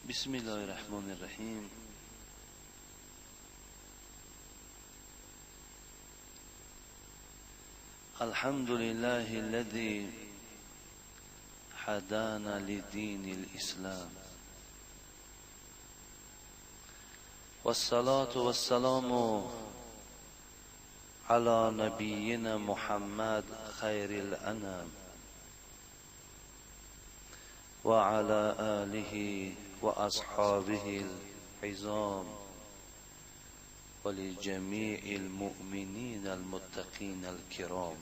بسم الله الرحمن الرحیم. الحمد لله الذي هدانا لدين الإسلام، والصلاة والسلام على نبينا محمد خير الأنام وعلى آله وأصحابه العظام ولجميع المؤمنين المتقين الكرام.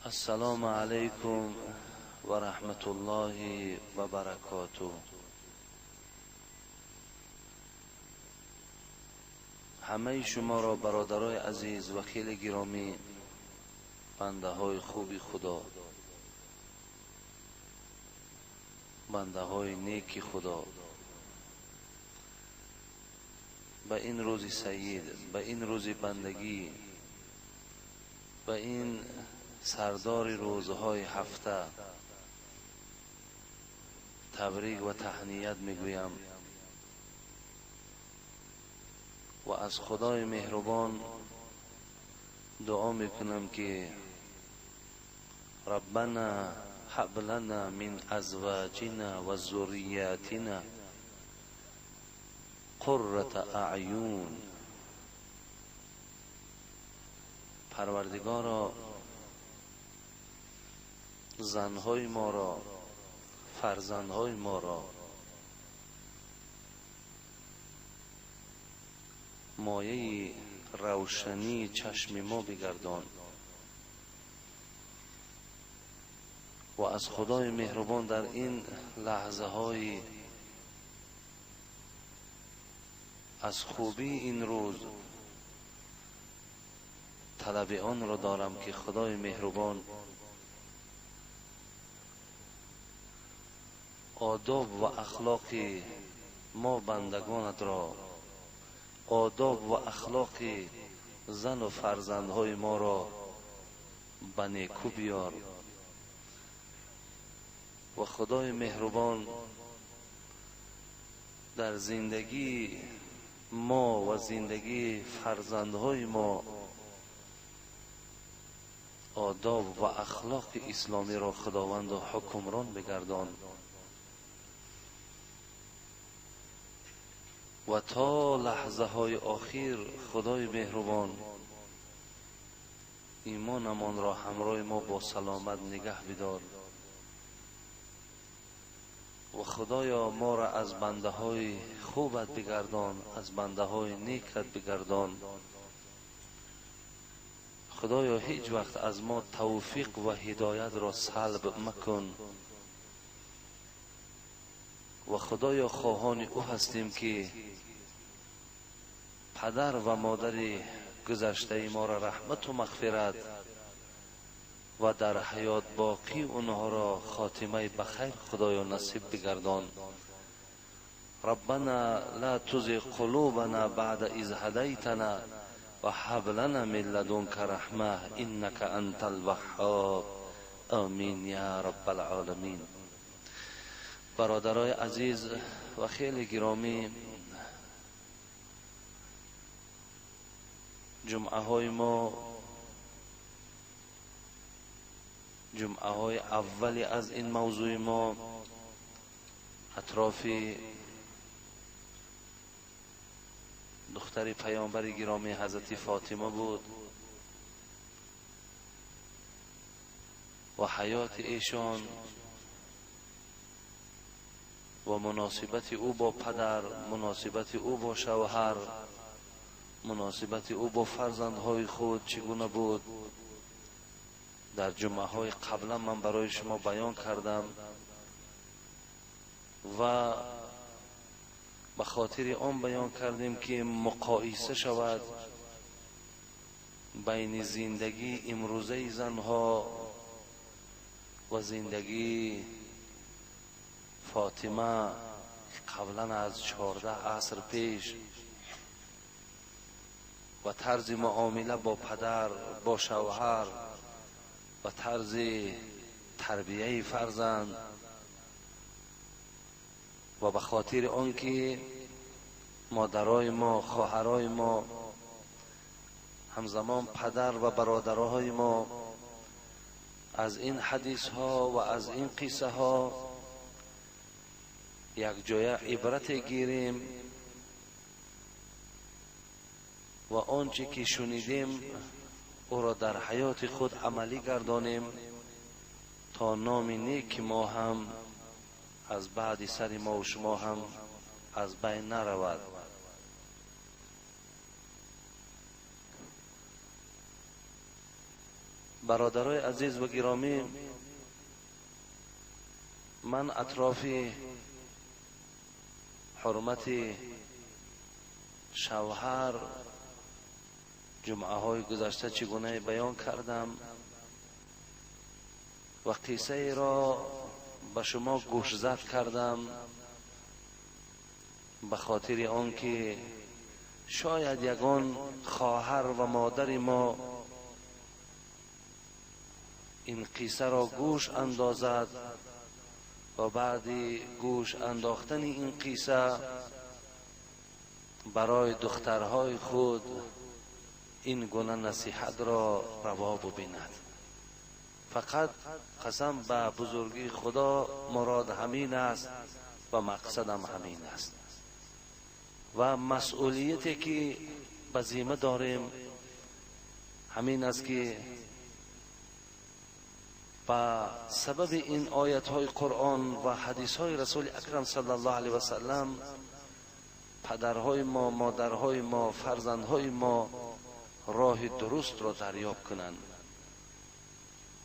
السلام عليكم ورحمة الله وبركاته. همه شما را برادرای عزیز و خیلی گرامی، بنده های خوبی خدا، بنده های نیکی خدا، به این روز سعید، به این روز بندگی، به این سردار روزهای هفته تبریک و تهنیت میگویم و از خدای مهربان دعا میکنم که ربنا هب لنا من ازواجنا و ذریاتنا قرة اعین. پروردگارا، زنهای ما را، فرزندهای ما را مایه روشنی چشم ما بگردان و از خدای مهربان در این لحظه های از خوبی این روز طلب آن را دارم که خدای مهربان آداب و اخلاق ما بندگانت را، آداب و اخلاق زن و فرزندهای ما را به نیکو بیار و خدای مهربان در زندگی ما و زندگی فرزندهای ما آداب و اخلاق اسلامی را خداوند و حکمران بگردان و تا لحظه های آخر خدای مهربان ایمانمان را همراه ما با سلامت نگه بدار و خدایا ما را از بنده های خوبت بگردان، از بنده های نیکت بگردان. خدایا هیچ وقت از ما توفیق و هدایت را سلب مکن و خدایا خواهان او هستیم که پدر و مادر گذشته ما را رحمت و مغفرت و در حیات باقی اونها را خاتمه بخیر خدایا نصیب بگردان. ربنا لا تزغ قلوبنا بعد إذ هديتنا وهب لنا من لدنك رحمة إنك أنت الوهاب. آمین یا رب العالمین. برادرای عزیز و خیلی گرامی، جمعه های ما، جمعه های اولی از این موضوع ما اطراف دختر پیامبر گرامی حضرت فاطمه بود و حیات ایشان و مناسبت او با پدر، مناسبت او با شوهر، مناسبت او با فرزندهای خود چگونه بود. در جمعه های قبلا من برای شما بیان کردم و به خاطر آن بیان کردیم که مقایسه شود بین زندگی امروزه زنها و زندگی فاطمه قبلا از 14 عصر پیش و طرز معامله با پدر، با شوهر و طرز تربیه فرزند و به خاطر آنکه مادرای ما، خواهرای ما، همزمان پدر و برادرهای ما از این حدیث ها و از این قصه ها یک جای عبرت گیریم و آنچه که شنیدیم او را در حیات خود عملی گردانیم تا نام نیک ما هم از بعد سر ما و شما هم از بین نرود. برادرای عزیز و گرامی، من اطراف حرمت شوهر جمعه های گذشته چگونه بیان کردم و قصه را به شما گوشزد کردم به خاطر آنکه شاید یگان خواهر و مادر ما این قصه را گوش اندازد و بعد گوش انداختن این قصه برای دخترهای خود این گونه نصیحت را روا ببیند. فقط قسم به بزرگی خدا مراد همین است و مقصدم همین است و مسئولیتی که به ذمه داریم همین است که به سبب این آیت های قرآن و حدیث های رسول اکرم صلی الله علیه و سلم پدرهای ما، مادرهای ما، فرزندهای ما راه درست را دریاب کنند.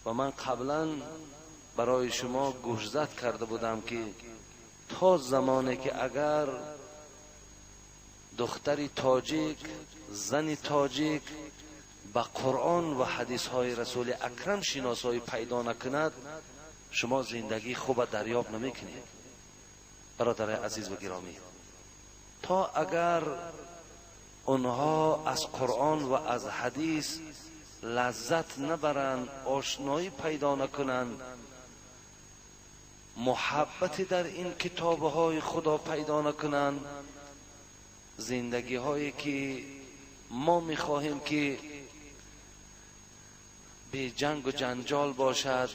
و من قبلا برای شما گوشزد کرده بودم که تا زمانی که اگر دختری تاجیک، زن تاجیک به قرآن و حدیث های رسول اکرم شناسایی پیدا نکند، شما زندگی خوب دریاب نمیکنید. برادر عزیز و گرامی، تا اگر آنها از قرآن و از حدیث لذت نبرند، آشنایی پیدا نکنند، محبت در این کتابهای خدا پیدا نکنند، زندگی هایی که ما میخواهیم که به جنگ و جنجال باشد،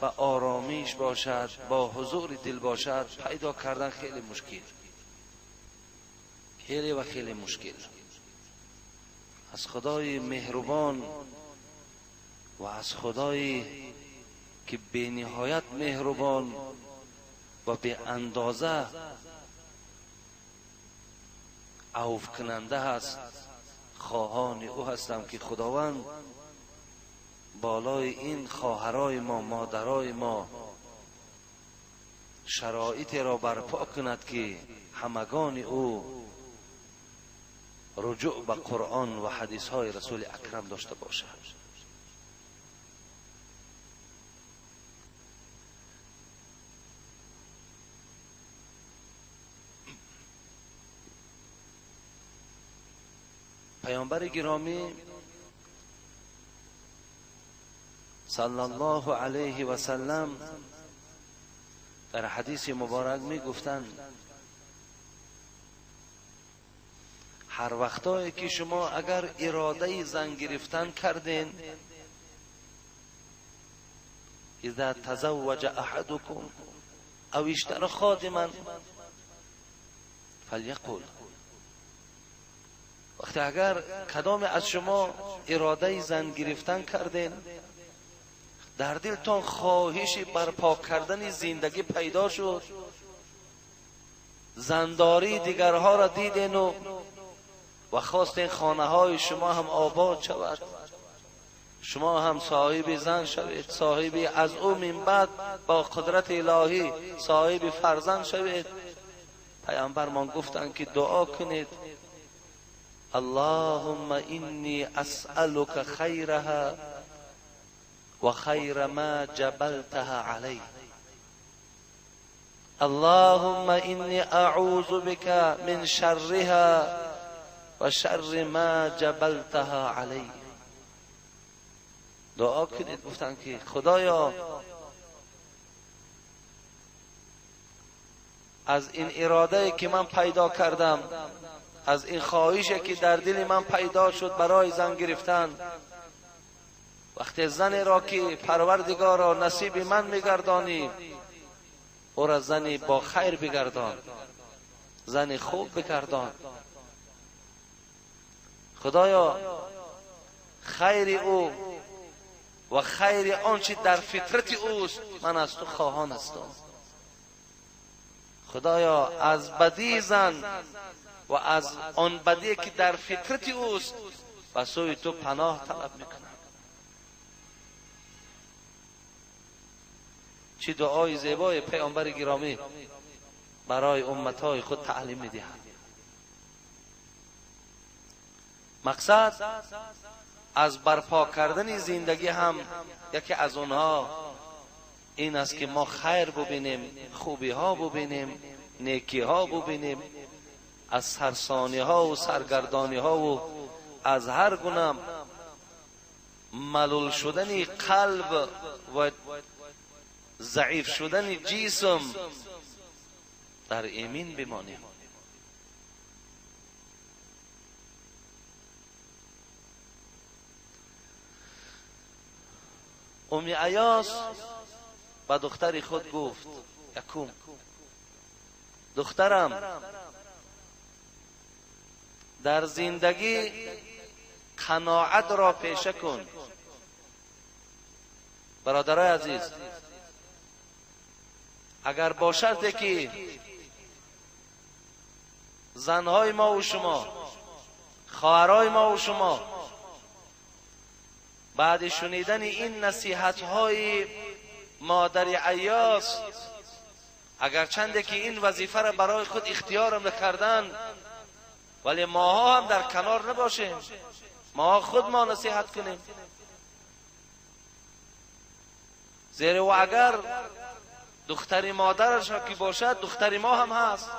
به آرامیش باشد، با حضور دل باشد، پیدا کردن خیلی مشکل، خیلی و خیلی مشکل. از خدای مهربان و از خدایی که به نهایت مهربان و به اندازه عفو کننده هست، خواهان او هستم که خداوند بالای این خواهرای ما، مادرای ما شرایط را برپا کند که همگان او رجوع به قرآن و حدیث های رسول اکرم داشته باشد. پیامبر گرامی صلی الله علیه و سلم در حدیث مبارک می گفتند هر وقتایی که شما اگر اراده زن گرفتن کردین، اذا تزوج احدکم او اشترى خادما فلیقل، وقتی اگر کدام از شما اراده زن گرفتن کردین، در دلتان خواهش برپا کردن زندگی پیدا شد، زنداری دیگرها را دیدین و خواستین خانه های شما هم آباد شود، شما هم صاحب زن شوید، صاحب از او من بعد با قدرت الهی صاحب فرزند شوید. پیامبرمان گفتند که دعا کنید اللهم اینی اسألک خیرها و خیر ما جبلتها علی، اللهم اینی اعوذ بک من شرها و شر ما جبلتها علی. دعا کنید، گفتند که خدایا از این اراده که من پیدا کردم، از این خواهشی که در دل من پیدا شد برای زن گرفتن، وقتی زن را که پروردگار را نصیب من میگردانی، او را زنی با خیر بگردان، زن خوب بگردان. خدایا خیر او و خیر آنچه در فطرت اوست من از تو خواهان هستم. خدایا از بدی زن و از آن بدی که در فطرت اوست به سوی تو پناه طلب میکنم. چه دعای زیبای پیامبر گرامی برای امتهای خود تعلیم میدهد. مقصد از برپا کردن زندگی هم یکی از آنها این است که ما خیر ببینیم، خوبی ها ببینیم، نیکی ها ببینیم، از سرسانی ها و سرگردانی ها و از هر گونه ملول شدن قلب و ضعیف شدن جسم در ایمین بمانیم. ام ایاس به دختر خود گفت: یکم دخترم، در زندگی قناعت را پیشه کن. برادرای عزیز، اگر با شرطی که زنهای ما و شما، خواهرای ما و شما بعد شنیدن این نصیحت های مادر ایاس، اگر چنده که این وظیفه را برای خود اختیار نکردن، ولی ماها هم در کنار نباشیم، ما خود ما نصیحت کنیم. زیرا و اگر دختر مادرش را که باشد، دختر ما هم هست.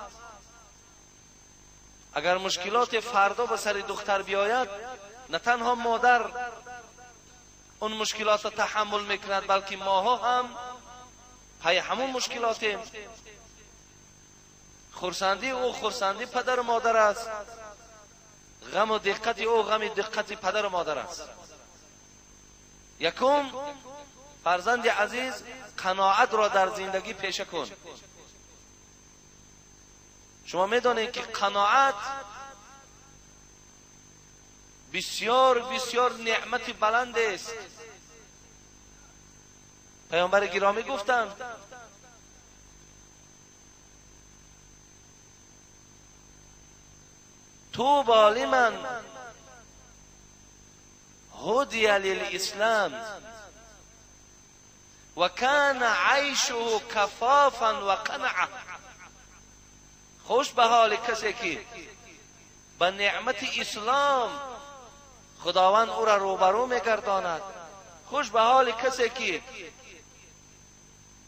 اگر مشکلات فردا به سر دختر بیاید، نه تنها مادر اون مشکلات را تحمل میکند، بلکه ماها هم پی همون مشکلاتیم. خرسندی او خرسندی پدر و مادر است، غم و دقت او غم دقت پدر و مادر است. یکم فرزند عزیز، قناعت را در زندگی پیشه کن. شما میدانید که قناعت بسیار بسیار نعمت بلند است. پیامبر گرامی گفتند: طوبی لمن هدی للاسلام و کان عیشه کفافا و قنعه. خوش به حال کسی که به نعمت اسلام خداوند او را روبرو میگرداند. خوش به حال کسی که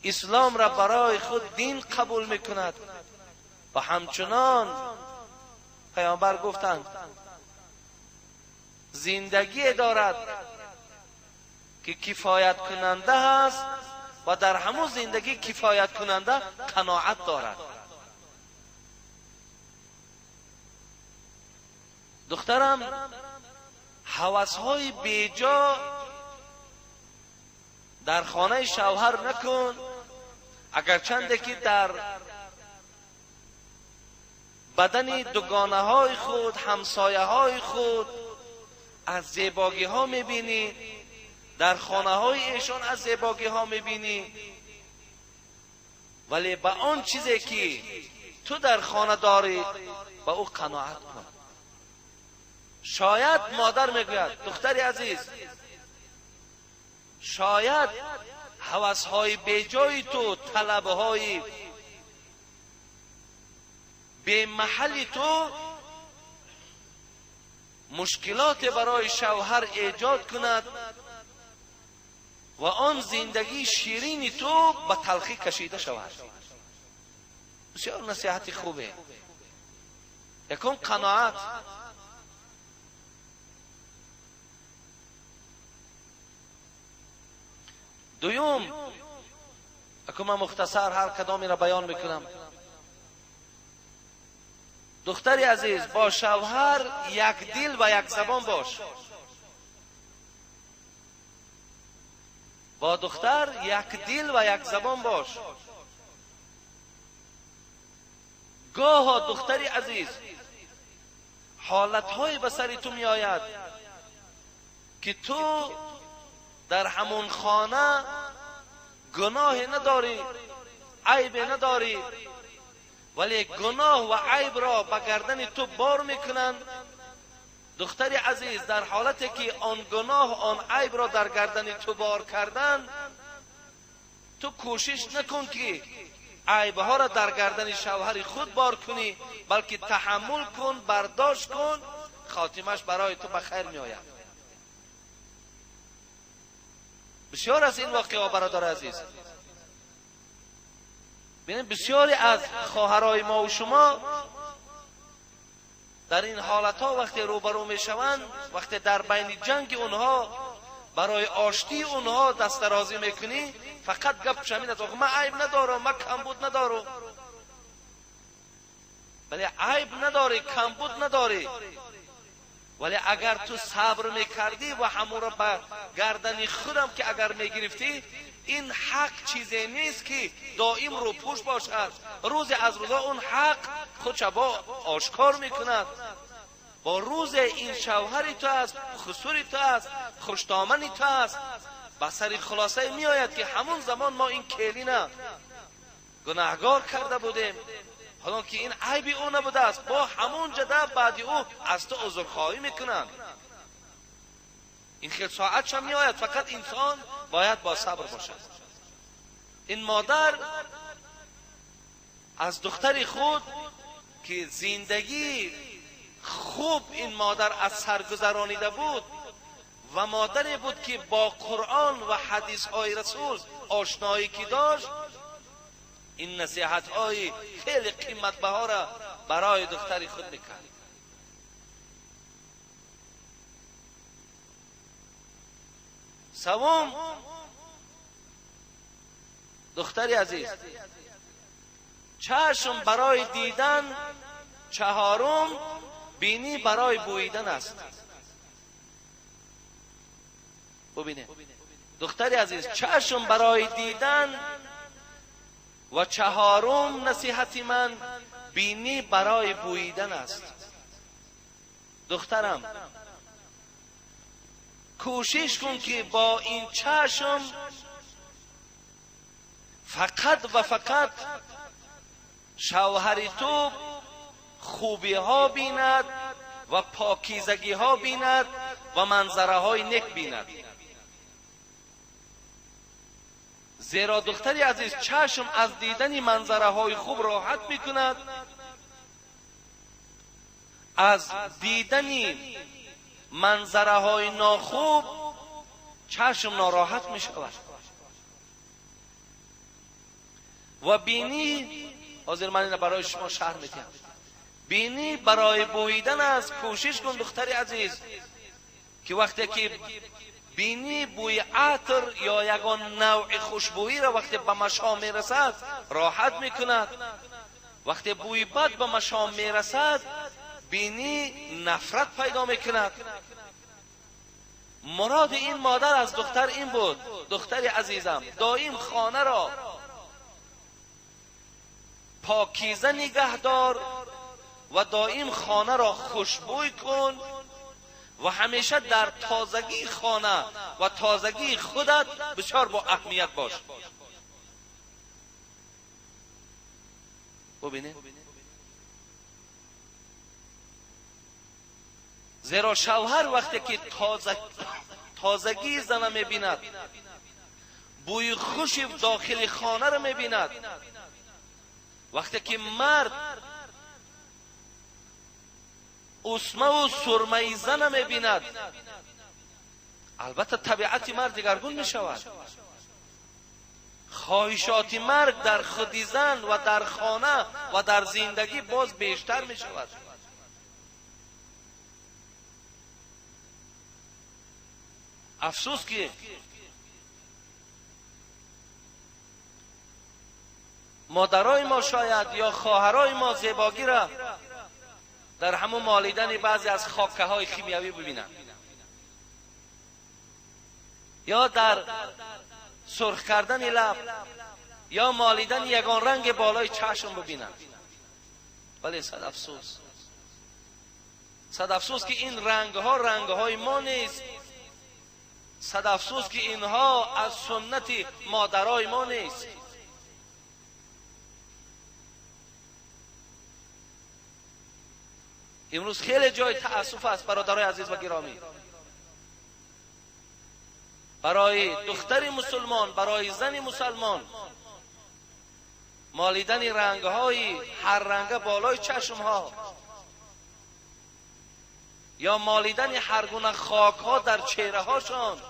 اسلام را برای خود دین قبول میکند. و همچنان پیامبر گفتند زندگی دارد که کفایت کننده است و در همون زندگی کفایت کننده قناعت دارد. دخترم، هوس‌های بیجا در خانه شوهر نکن، اگر چنده که در بدن دوگانه های خود، همسایه های خود از زیباگی ها میبینی، در خانه های ایشان از زیباگی ها میبینی، ولی به آن چیزی که تو در خانه داری به او قناعت کن. شاید مادر میگوید: دختری عزیز، شاید هوس‌های بیجای تو، طلب‌های به محل تو مشکلات برای شوهر ایجاد کند و آن زندگی شیرین تو به تلخی کشیده شود. بسیار نصیحت خوبه. یکم قناعت. دوم، اکو من مختصر هر کدامی را بیان میکنم. Духтари азиз, бо шавҳар як дил ва як забон бош. Бо духтар як дил ва як забон бош. Гоҳо духтари азиз ҳолатҳое ба сари ту меояд ки ту дар ҳамон хона гуноҳе надорӣ, айбе надорӣ, вале гуноҳ ва айбро ба гардани ту бор мекунанд. Духтари азиз, дар ҳолате ки он гуноҳ, он айбро дар гардани ту бор карданд, ту кӯшиш накун ки айбҳоро дар гардани шавҳари худ бор кунӣ, балки таҳаммул кун, бардошт кун, хотимаш барои ту ба хайр меояд. Бисёр аз ин воқеаҳо, бародари азиз, бинед, бисёре аз хоҳарои мо ва шумо дар ин ҳолатҳо вақте рӯбарӯ мешаванд, вақте дар байни ҷанги онҳо барои оштии онҳо дастдарозӣ мекунӣ, фақат гап ҳамин аст: ман айб надорам, ман камбуд надорам. Вале айб надорӣ, камбуд надорӣ, вале агар ту сабр мекардӣ ва ҳамонро ба гардани худам ки агар мегирифтӣ, ин ҳақ чизе нест ки доим рӯпӯш бошад. Рӯзе аз рӯзҳо он ҳақ худша бо ошкор мекунад. Бо рӯзе ин шавҳари ту аст, хусури ту аст, хуштомани ту аст, ба сари хулосае меояд ки ҳамон замон мо ин келина гунаҳгор карда будем, ҳолон ки ин айби ӯ набудааст, бо ҳамон ҷада баъди ӯ аз ту узрхоҳӣ мекунанд. Ин хел соатшам меояд, фақат инсон бояд бо сабр бошад. Ин модар аз духтари худ ки зиндагӣ хуб ин модар аз сар гузаронида буд ва модаре буд ки бо Қуръон ва ҳадисҳои расул ошноӣ ки дошт, ин насиҳатҳои хеле қиматбаҳоро барои духтари худ мекард. Севум, духтари азиз, чашм барои дидан, чаҳорум бинӣ барои бӯидан аст. Бубинед, духтари азиз, чашм барои дидан ва чаҳорум насиҳати ман бинӣ барои бӯидан аст. Духтарам, кӯшиш кун ки бо ин чашм фақат ва фақат шавҳари ту хубиҳо бинад ва покизагиҳо бинад ва манзараҳои нек бинад. Зеро духтари азиз, чашм аз дидани манзараҳои хуб роҳат мекунад, аз дидани манзараҳои нохуб чашм нороҳат мешавад. Ва бинӣ, ҳозир ман инро барои шумо шарҳ медиҳам, бинӣ барои бӯидан аст. Кӯшиш кун духтари азиз ки вақте ки бинӣ бӯи атр ё ягон навъи хушбӯиро вақте ба машом мерасад роҳат мекунад, вақте бӯи бад ба машом мерасад бинӣ нафрат пайдо мекунад. Муроди ин модар аз духтар ин буд: духтари азизам, доим хонаро покиза нигаҳдор ва доим хонаро хушбӯй кун ва ҳамеша дар тозагии хона ва тозагии худат бисёр бо аҳамият бош. Бубинед, зеро шавҳар вақте ки тозагии зана мебинад, бӯи хуши дохили хонаро мебинад, вақте ки мард усмаву сурмаи зана мебинад, албатта табиати мард дигаргун мешавад. Хоҳишоти мард дар худи зан ва дар хона ва дар зиндагӣ боз бештар мешавад. Афсӯс ки модарои мо шояд ё хоҳарои мо зебогиро در همون مالیدن بعضی از خاکه های خیمیوی ببینند، یا در سرخ کردن لب، یا مالیدن یگان رنگ بالای چشم ببینند. ولی صد افسوس، صد افسوس که این رنگ ها رنگ های ما نیست. صد افسوس که اینها از سنت مادرای ما نیست. امروز خیلی جای تأسف است برادرای عزیز و گرامی، برای دختر مسلمان، برای زن مسلمان مالیدن رنگ های هر رنگ بالای چشم ها، یا مالیدن هر گونه خاک ها در چهره هاشان،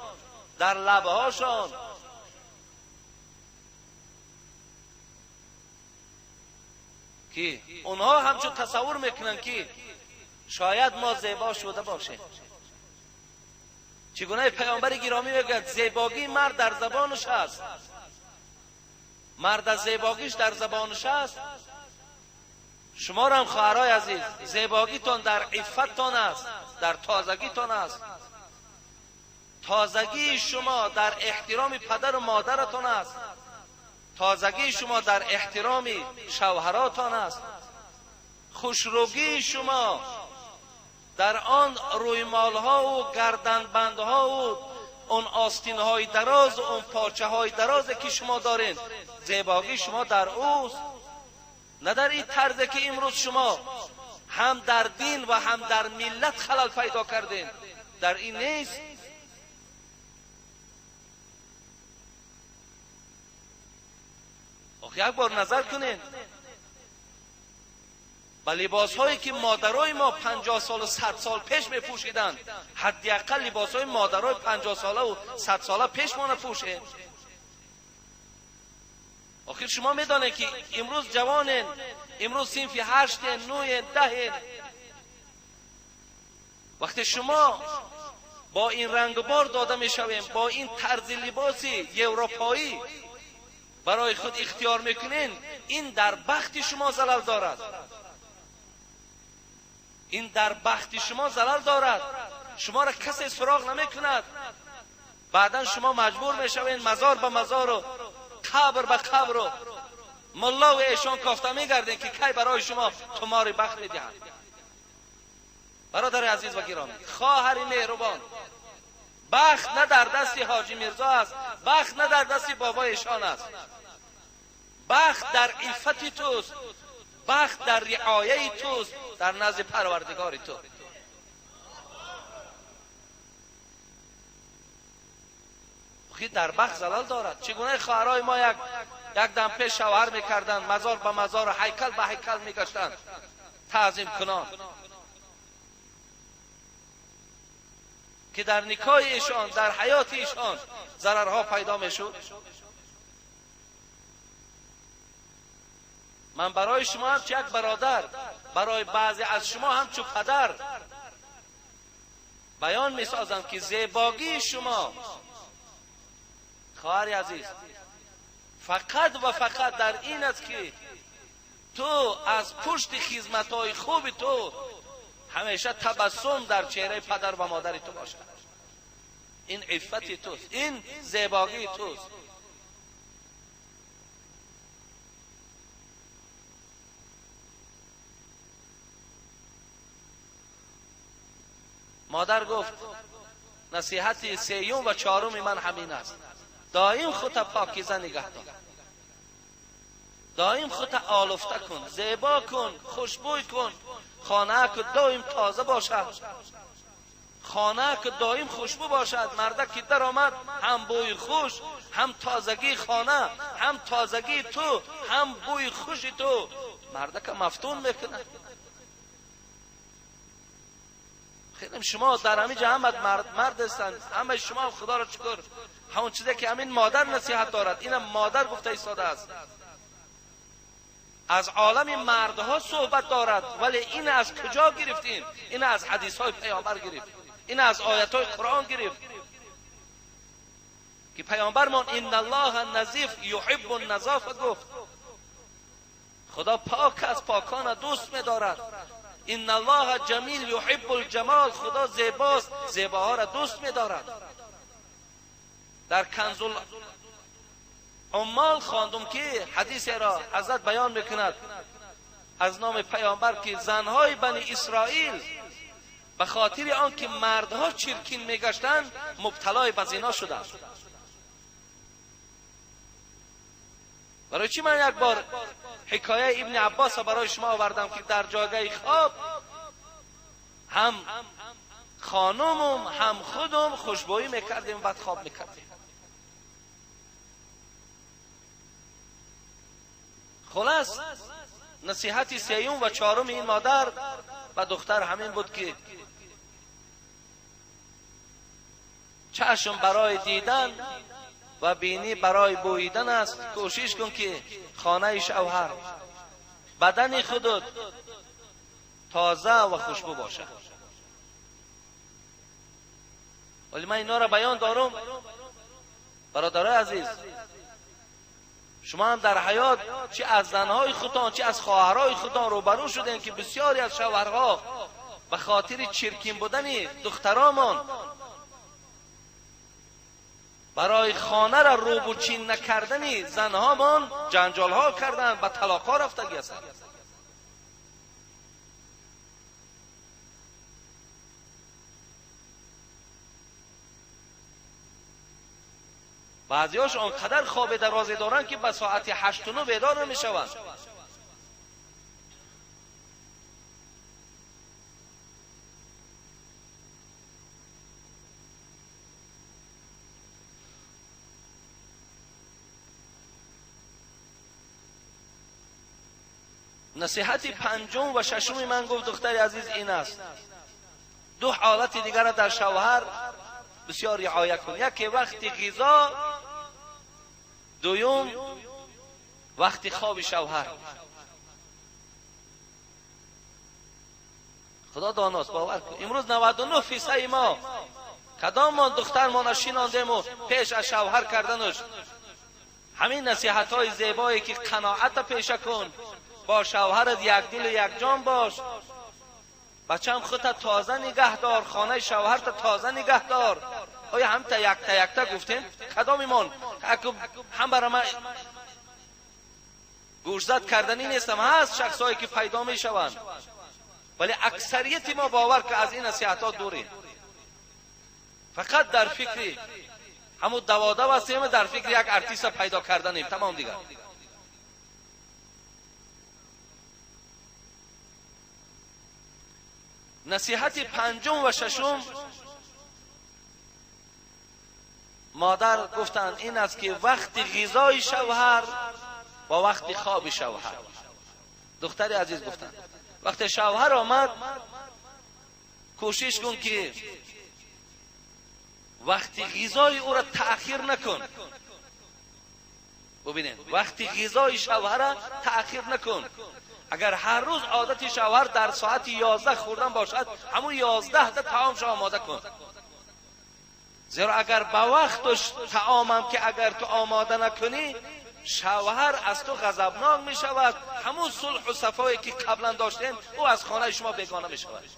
در لب هاشان، که اونها همچون تصور میکنن که شاید ما زیبا شده باشیم. چگونه پیامبر گرامی میگوید زیباگی مرد در زبانش است، مرد از زیباگیش در زبانش است. شما را هم خواهرای عزیز، زیباگیتان در عفتتان است، در تازگیتان است. تازگی شما در احترام پدر و مادرتان است، تازگی شما در احترام شوهراتان است. خوشروگی شما در آن رویمالها و گردنبندها و اون آستینهای دراز و اون پارچه های دراز که شما دارین، زیباگی شما در اوست، نه در این طرز که امروز شما هم در دین و هم در ملت خلل پیدا کردین، در این نیست. آخه یک بار نظر کنین به لباس هایی که مادرای ما 50 سال و 100 سال پیش می پوشیدند، حداقل لباس های مادرای 50 ساله و 100 ساله پیش ما نپوشیم. آخر شما میدانید که امروز جوانین، امروز صنف 8، 9، 10. وقتی شما با این رنگ بار داده میشویم، با این طرز لباس اروپایی برای خود اختیار میکنین، این در بخت شما زلل دارد، این در بخت شما زلل دارد. شما را کسی سراغ نمیکند. بعدا شما مجبور میشوین مزار به مزار و قبر به قبر و ملا و ایشان کافته میگردین که کی برای شما تمار بخت میدهند. برادر عزیز و گرامی، خواهر مهربان، بخت نه در دست حاجی میرزا است، بخت نه در دست بابای ایشان است، بخت در عفت توست، بخت در رعایه توست، در نزد پروردگار تو. خیلی در بخت زلال دارد. چگونه خواهرای ما یک دم پیش شوهر میکردند، مزار به مزار، هیکل به هیکل میگشتند تعظیم کنان، که در نکاح ایشان، در حیات ایشان ضررها پیدا میشد. من برای شما همچون یک برادر، برای بعضی از شما همچون پدر بیان میسازم که زیباگی شما خواهر عزیز فقط و فقط در این است که تو از پشت خدمت‌های خوب تو همیشه تبسم در چهره پدر و مادر تو باشد. این عفت توست، این زیباگی توست. مادر گفت نصیحت سیوم و چهارم من همین است: دائم خود پاکیزه نگه دار، دائم خود آلفته کن، زیبا کن، خوشبوی کن، خانه که دائم تازه باشد، خانه که دائم خوشبو باشد. مرده که در آمد هم بوی خوش، هم تازگی خانه، هم تازگی تو، هم بوی خوش تو، مرده که مفتون میکنه. خیلی شما در همین جا همه مرد هستند، همه شما خدا را شکر، همون چیزی که همین مادر نصیحت دارد، اینم مادر گفته ایستاده است. از عالم مردها صحبت دارد، ولی این از کجا گرفتیم؟ این از حدیث های پیامبر گرفت، این از آیت های قرآن گرفت که پیامبرمان ان الله نظیف یحب النظافه گفت. خدا پاک است، پاکان دوست می‌دارد. ان الله جمیل یحب الجمال، خدا زیباست، زیباها را دوست می‌دارد. در کنز العمال خواندم که حدیث را حضرت بیان میکند از نام پیامبر که زنهای بنی اسرائیل به خاطر آنکه مردها چرکین میگشتند مبتلای به زنا شدند. برای چی من یک بار حکایه ابن عباس را برای شما آوردم که در جاگه خواب هم خانمم هم خودم خوشبویی میکردیم و بعد خواب میکردیم. خلاص نصیحت سیوم و چهارم این مادر و دختر همین بود که چشم برای دیدن و بینی برای بویدن است. کوشش کن که خانه شوهر بدن خودت تازه و خوشبو باشه. ولی من اینا را بیان دارم برادرای عزیز، شما هم در حیات چه از زنهای خودتان چه از خواهرای خودتان روبرو شدین که بسیاری از شوهرها به خاطر چرکین بودن دخترامان برای خانه را روبوچین نکردن زنهامان جنجال ها کردن، به طلاق ها رفتگی هستند. بعضیاش آنقدر خواب درازی دارند که به ساعت 8 و 9 بیدار نمیشوند. نصیحت پنجم و ششم من گفت دختر عزیز این است، دو حالت دیگر را در شوهر بسیار رعایت کن. یکی وقت غذا، دوم وقت خواب شوهر. خدا داناست، باور کن امروز 99% ما کدام ما دختر ما نشیناندیم و پیش از شوهر کردنش همین نصیحت های زیبایی که قناعت پیشه کن، با شوهرت یک دل و یک جان باش، بچم خودت تازه نگه دار، خانه شوهرت تازه نگه دار. آیا هم تا یک تا یک تا گفتیم کدام ایمان هم برای من گوشزد کردنی نیستم. هست شخصایی که پیدا می شوند، ولی اکثریت ما باور که از این نصیحت ها دوریم. فقط در فکر همون دواده هستیم، در فکر یک ارتیست پیدا کردنیم، تمام دیگر. نصیحت پنجم و ششم مادر گفتند این است که وقت غذای شوهر و وقت خواب شوهر. دختر عزیز گفتند وقت شوهر آمد کوشش کن که وقت غذای او را تأخیر نکن. ببینید وقت غذای شوهر را تأخیر نکن. اگر هر روز عادت شوهر در ساعت 11 خوردن باشد، همون 11 تا طعامش آماده کن. زیرا اگر به وقتش طعامم که اگر تو آماده نکنی، شوهر از تو غضبناک می شود. همون صلح و صفایی که قبلا داشتین او از خانه شما بیگانه می شود.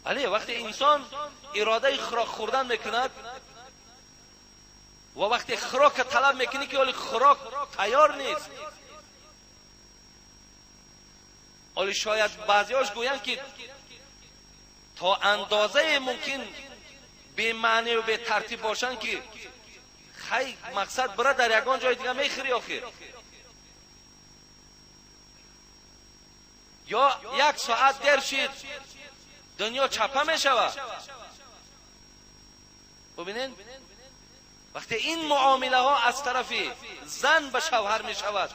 ولی وقتی انسان اراده خوراک خوردن میکند و وقتی خوراک طلب میکنی که ولی خوراک تیار نیست، ولی شاید بعضیاش گویند که تا اندازه ممکن به معنی و به ترتیب باشن که خیلی مقصد برا در یگان جای دیگه میخری آخر، یا یک ساعت دیر شید دنیا چپه میشود. ببینین وقتی این معامله ها از طرف زن به شوهر می شود،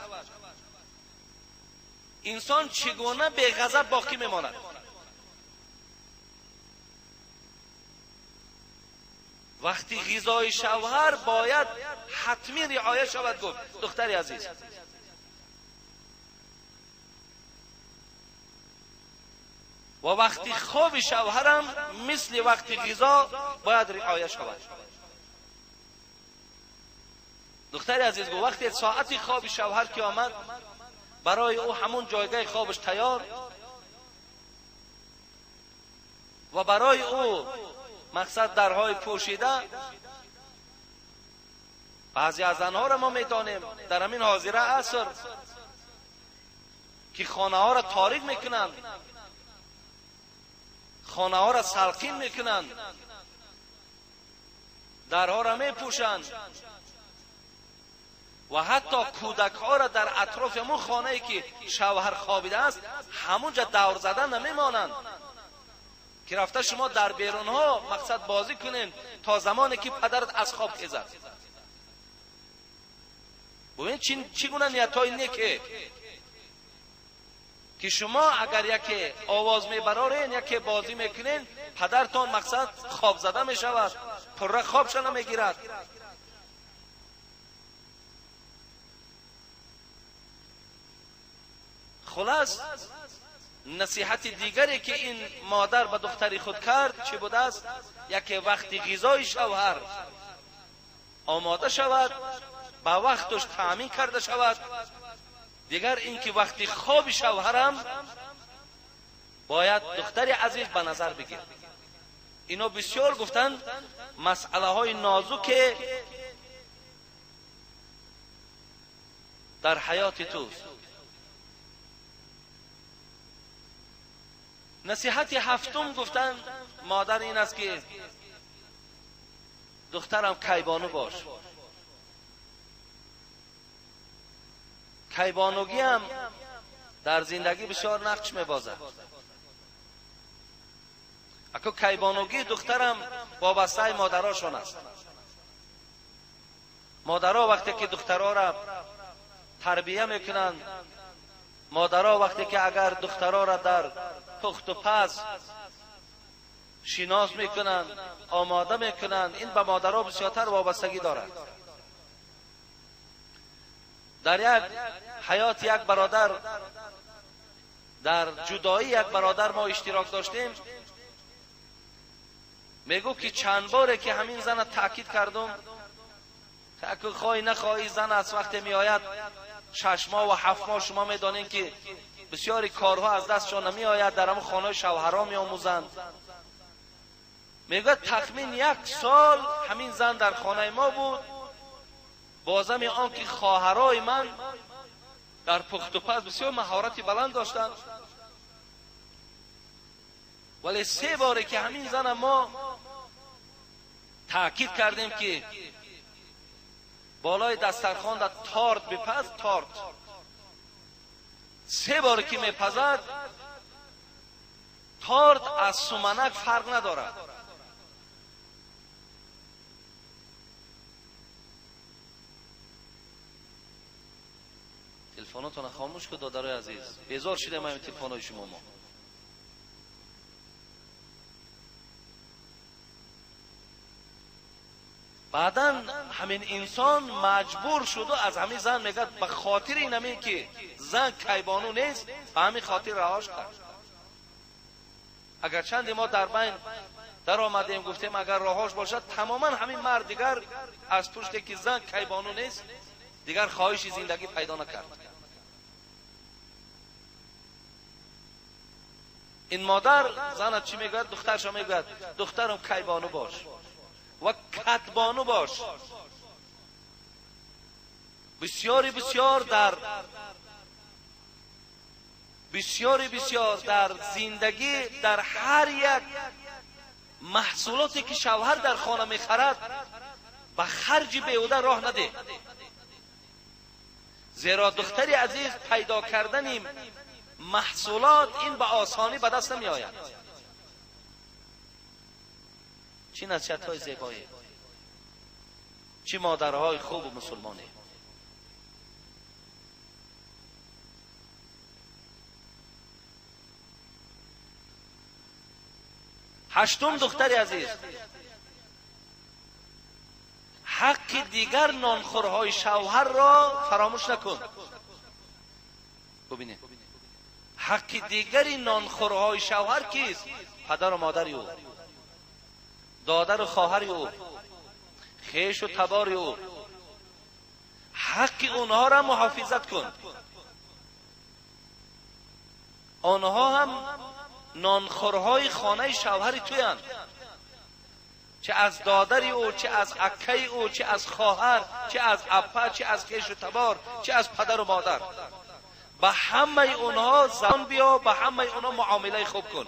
انسان چگونه به غضب باقی میماند؟ وقتی غذای شوهر باید حتمی رعایت شود. گفت دختر عزیز و وقتی خواب شوهرم مثل وقتی غذا باید رعایت شود. دختر عزیز گفت وقتی ساعت خواب شوهر که آمد، برای او همون جایگاه خوابش تیار و برای او مقصد درهای پوشیده. بعضی از زنها را ما میدانیم در همین حاضره عصر که خانه ها را تاریک میکنند، خانه ها را سلقین میکنند، درها را میپوشند و حتی کودک ها را در اطراف همون خانه ای که شوهر خوابیده است همونجا دور زدن نمیمانند که رفته شما در بیرون ها مقصد بازی کنین تا زمانی که پدرت از خواب خیزد. ببین چگونه نیت های نیکه که شما اگر یکی آواز میبرارین، یکی بازی میکنین، پدرتان مقصد خواب زده میشود، پره خوابش نمیگیرد. خلاص نصیحت دیگری که این مادر به دختری خود کرد چه بوده است؟ یکی وقتی غذای شوهر آماده شود، به وقتش تأمین کرده شود. دیگر اینکه وقتی خواب شوهرم باید دختر عزیز به نظر بگیر. اینا بسیار گفتن مسئله های نازک در حیات توست. نصیحت هفتم گفتن مادر این است که دخترم کیبانو باش. کیبانوگی هم در زندگی بسیار نقش میبازد. اکو کیبانوگی دخترم وابسته مادراشون است. مادرها وقتی که دخترها را تربیه میکنند، مادرها وقتی که اگر دخترها را در پخت و پز شناس میکنند، آماده میکنند، این به مادرها بسیارتر وابستگی دارد. در یک حیات یک برادر، در جدایی یک برادر ما اشتراک داشتیم، میگو که چند باره که همین زن تاکید کردم که اگه خواهی نخواهی زن از وقت میآید 6 ماه و 7 ماه، شما میدانین که بسیاری کارها از دستشان نمیآید، در همون خانه شوهرها میآموزند. میگه تخمین 1 سال همین زن در خانه ما بود، بازم آن که خواهرای من در پخت و پز بسیار مهارتی بلند داشتند، ولی 3 باره که همین زن ما تاکید کردیم که بالای دسترخوان در تارت بپز، تارت 3 باره که میپزد تارت از سمنک فرق ندارد. تلفناتون خاموش کن دادرای عزیز، بیزار شده ما این تلفن‌های شما. ما بعدا همین انسان مجبور شد و از همین زن میگه به خاطر این همین که زن کیبانو نیست، به همین خاطر رهاش کرد. اگر چند ما در بین در آمدیم گفتیم اگر رهاش باشد، تماما همین مرد دیگر از پشت که زن کیبانو نیست دیگر خواهش زندگی پیدا نکرد. این مادر زنت چی میگوید؟ دخترش میگوید دخترم کیبانو باش و کتبانو باش. بسیاری بسیار در زندگی، در هر یک محصولاتی که شوهر در خانه میخرد به خرج بیهوده راه نده، زیرا دختری عزیز پیدا کردن محصولات این به آسانی به دست نمی آید. چی نصیحت های زیبایی، چی مادرهای خوب و مسلمانی. هشتم دختری عزیز، حق دیگر نانخورهای شوهر را فراموش نکن. ببینید حق دیگری نانخورهای شوهر کیست؟ پدر و مادر او، دادر و خواهر او، خیش و تبار او. حق اونها را محافظت کن. آنها هم نانخورهای خانه شوهر تویند، چه از دادری او، چه از اکه او، چه از خواهر، چه از اپا، چه از خویش و تبار، چه از پدر و مادر. به همه اونها زبان بیا، به همه اونها معامله خوب کن.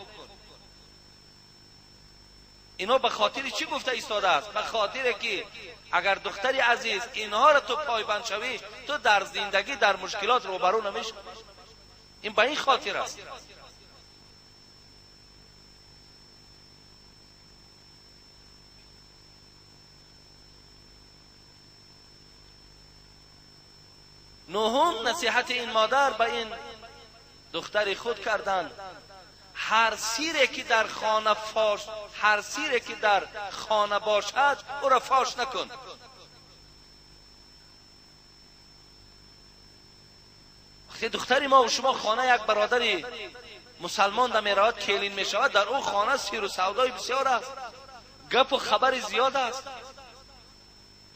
اینا به خاطر چی گفته ایستاده است؟ به خاطر که اگر دختری عزیز اینها را تو پایبند شوی، تو در زندگی در مشکلات روبرو نمیشی. این به این خاطر است. نهم نصیحت این مادر به این دختر خود کردند: هر سیری که در خانه فاش، هر سیری که در خانه باشد او را فاش نکن. وقتی دختری ما و شما خانه یک برادری مسلمان در میرود کلین می شود، در او خانه سیر و سودای بسیار است، گپ و خبر زیاد است،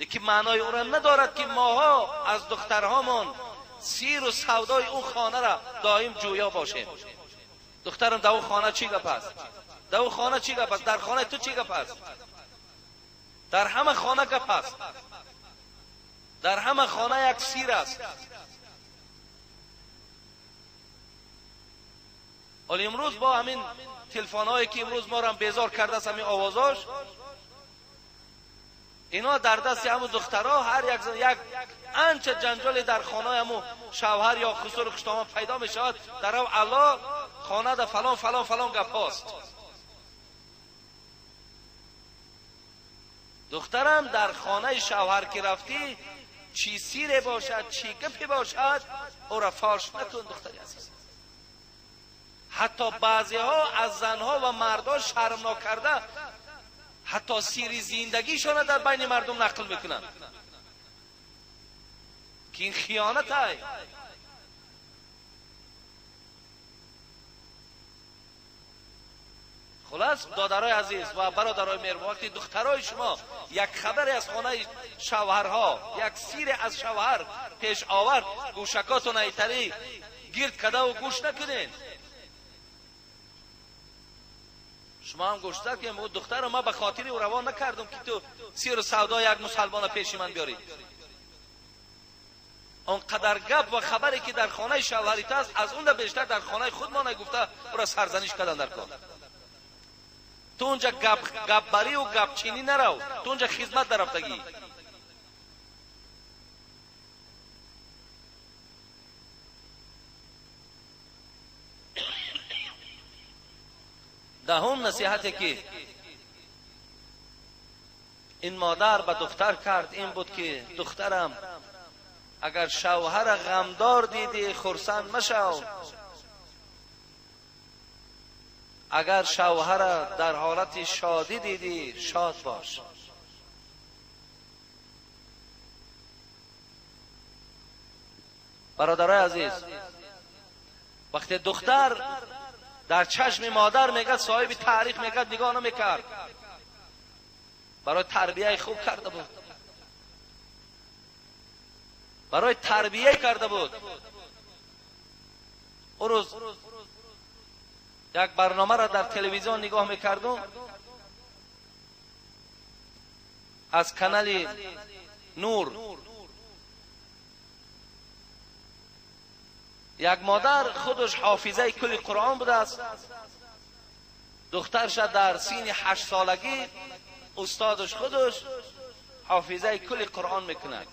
که معنای او را ندارد که ماها از دخترهامان سیر و سودای او خانه را دائم جویا باشیم. دخترم در او خانه چی گپ است؟ در او خانه چی گپ است؟ در خانه تو چی گپ است؟ در همه خانه گپ است، در همه خانه یک سیر است. ولی امروز با همین تلفن هایی که امروز ما را بیزار کرده است، همین آوازاش، اینا در دست همون دخترها هر یک انچه جنجال در خانه همون شوهر یا خسر و خوشداماد پیدا می شود، در او الله خانه در فلان فلان فلان گپ هاست. دخترم در خانه شوهر که رفتی چی سیره باشد، چی گپی باشد، او را فاش نکن دختری عزیز. حتی بعضی ها از زنها و مردها شرم ناکرده حتی سیری زندگیشان در بین مردم نقل میکنن که این خیانت های. خلاص دادرای عزیز و برادرای مهربان، وقتی دخترای شما یک خبری از خانه شوهرها، یک سیر از شوهر پیش آورد، گوشکاتون ایتری گرد کده و گوش نکنین. شما هم گوش که دختر ما به خاطر او روان نکردم که تو سیر و سودا یک مسلمان پیش من بیاری. آنقدر گپ و خبری که در خانه شوهریت است، از اون بیشتر در خانه خود ما نگفته او را سرزنش کردن در کار. تو اونجا گپ بری و گپ چینی نرو، تو اونجا خدمت در رفتگی. دهم نصیحتی که این مادر به دختر کرد این بود که دخترم اگر شوهر غمدار دیدی خرسند مشو، اگر شوهر در حالت شادی دیدی شاد باش. برادرای عزیز، وقتی دختر در چشم مادر میگه صاحب تاریخ میگه نگاه نمیکرد، برای تربیه خوب کرده بود، برای تربیه کرده بود. اون روز یک برنامه را در تلویزیون نگاه میکردم از کانال نور، یک مادر خودش حافظه کل قرآن بوده است، دخترش در سین 8 سالگی استادش خودش حافظه کل قرآن میکند.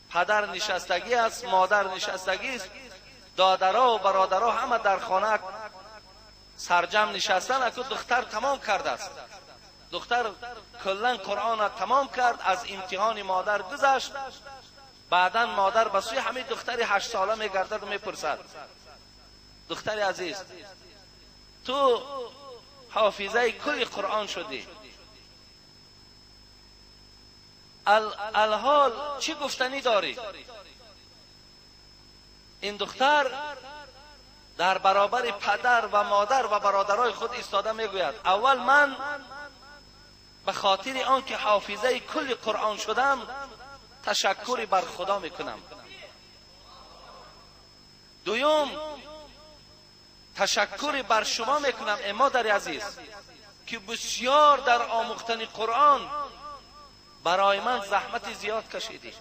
پدر نشستگی است، مادر نشستگی است، دادرها و برادرها همه در خانه سرجم نشستن. اکنون دختر تمام کرده است، دختر کلا قرآن را تمام کرد، از امتحان مادر گذشت. بعدا مادر به سوی همین دختر 8 ساله میگردد و میپرسد دختر عزیز تو حافظه کل قرآن شدی، الحال چی گفتنی داری؟ این دختر در برابر پدر و مادر و برادرای خود ایستاده میگوید اول من به خاطر آنکه حافظه کل قرآن شدم تشکری بر خدا میکنم. دوم تشکر بر شما میکنم ای مادر عزیز که بسیار در آموختن قرآن برای من زحمت زیاد کشیدی.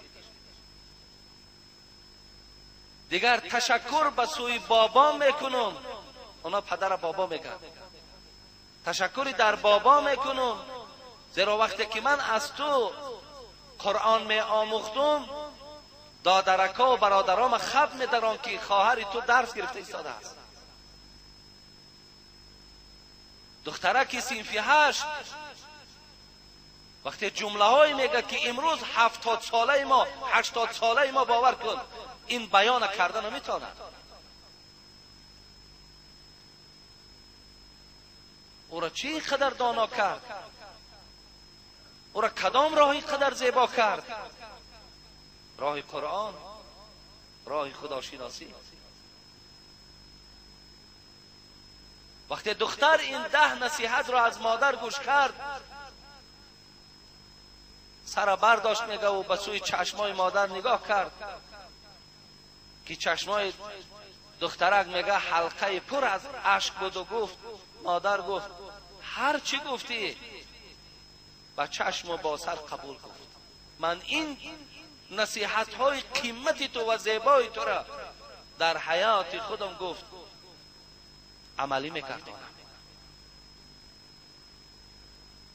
دیگر تشکر به سوی بابا میکنم، اونا پدر بابا میگن، تشکری در بابا میکنم، زیرا وقتی که من از تو قرآن می آموختم دادرکا و برادرام خب میدارم که خواهر تو درس گرفته ایستاده است. دخترک صنفی 8 وقتی جمله های میگه که امروز 70 ساله ما 80 ساله ما، باور کن این بیان کرده نمیتواند. او را چی قدر دانا کرد؟ او را کدام راهی قدر زیبا کرد؟ راه قرآن، راه خداشناسی. وقتی دختر این 10 نصیحت را از مادر گوش کرد، سر برداشت میگه و به سوی چشمای مادر نگاه کرد که چشمای دخترک میگه حلقه پر از اشک بود و گفت، مادر گفت هر چی گفتی با چشم و با سر قبول گفت. من این نصیحت های قیمتی تو و زیبای تو را در حیات خودم گفت عملی میکردم.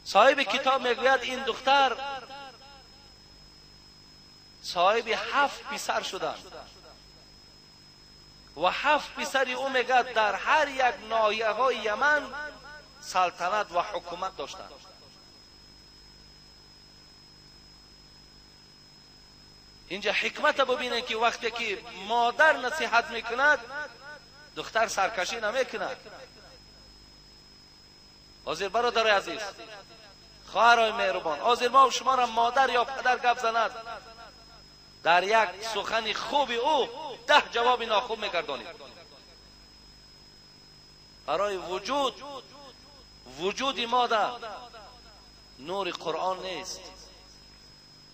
صاحب کتاب میگوید این دختر صاحب 7 پسر شدند و 7 پسر او میگه در هر یک ناحیه های یمن سلطنت و حکومت داشتند. اینجا حکمت ببینید که وقتی که مادر نصیحت میکند دختر سرکشی نمیکند. حاضر برادر عزیز، خواهرای مهربان، حاضر ما و شما را مادر یا پدر گپ زند، در یک سخن خوب او 10 جواب ناخوب میگردانید. برای وجود مادر نور قرآن نیست،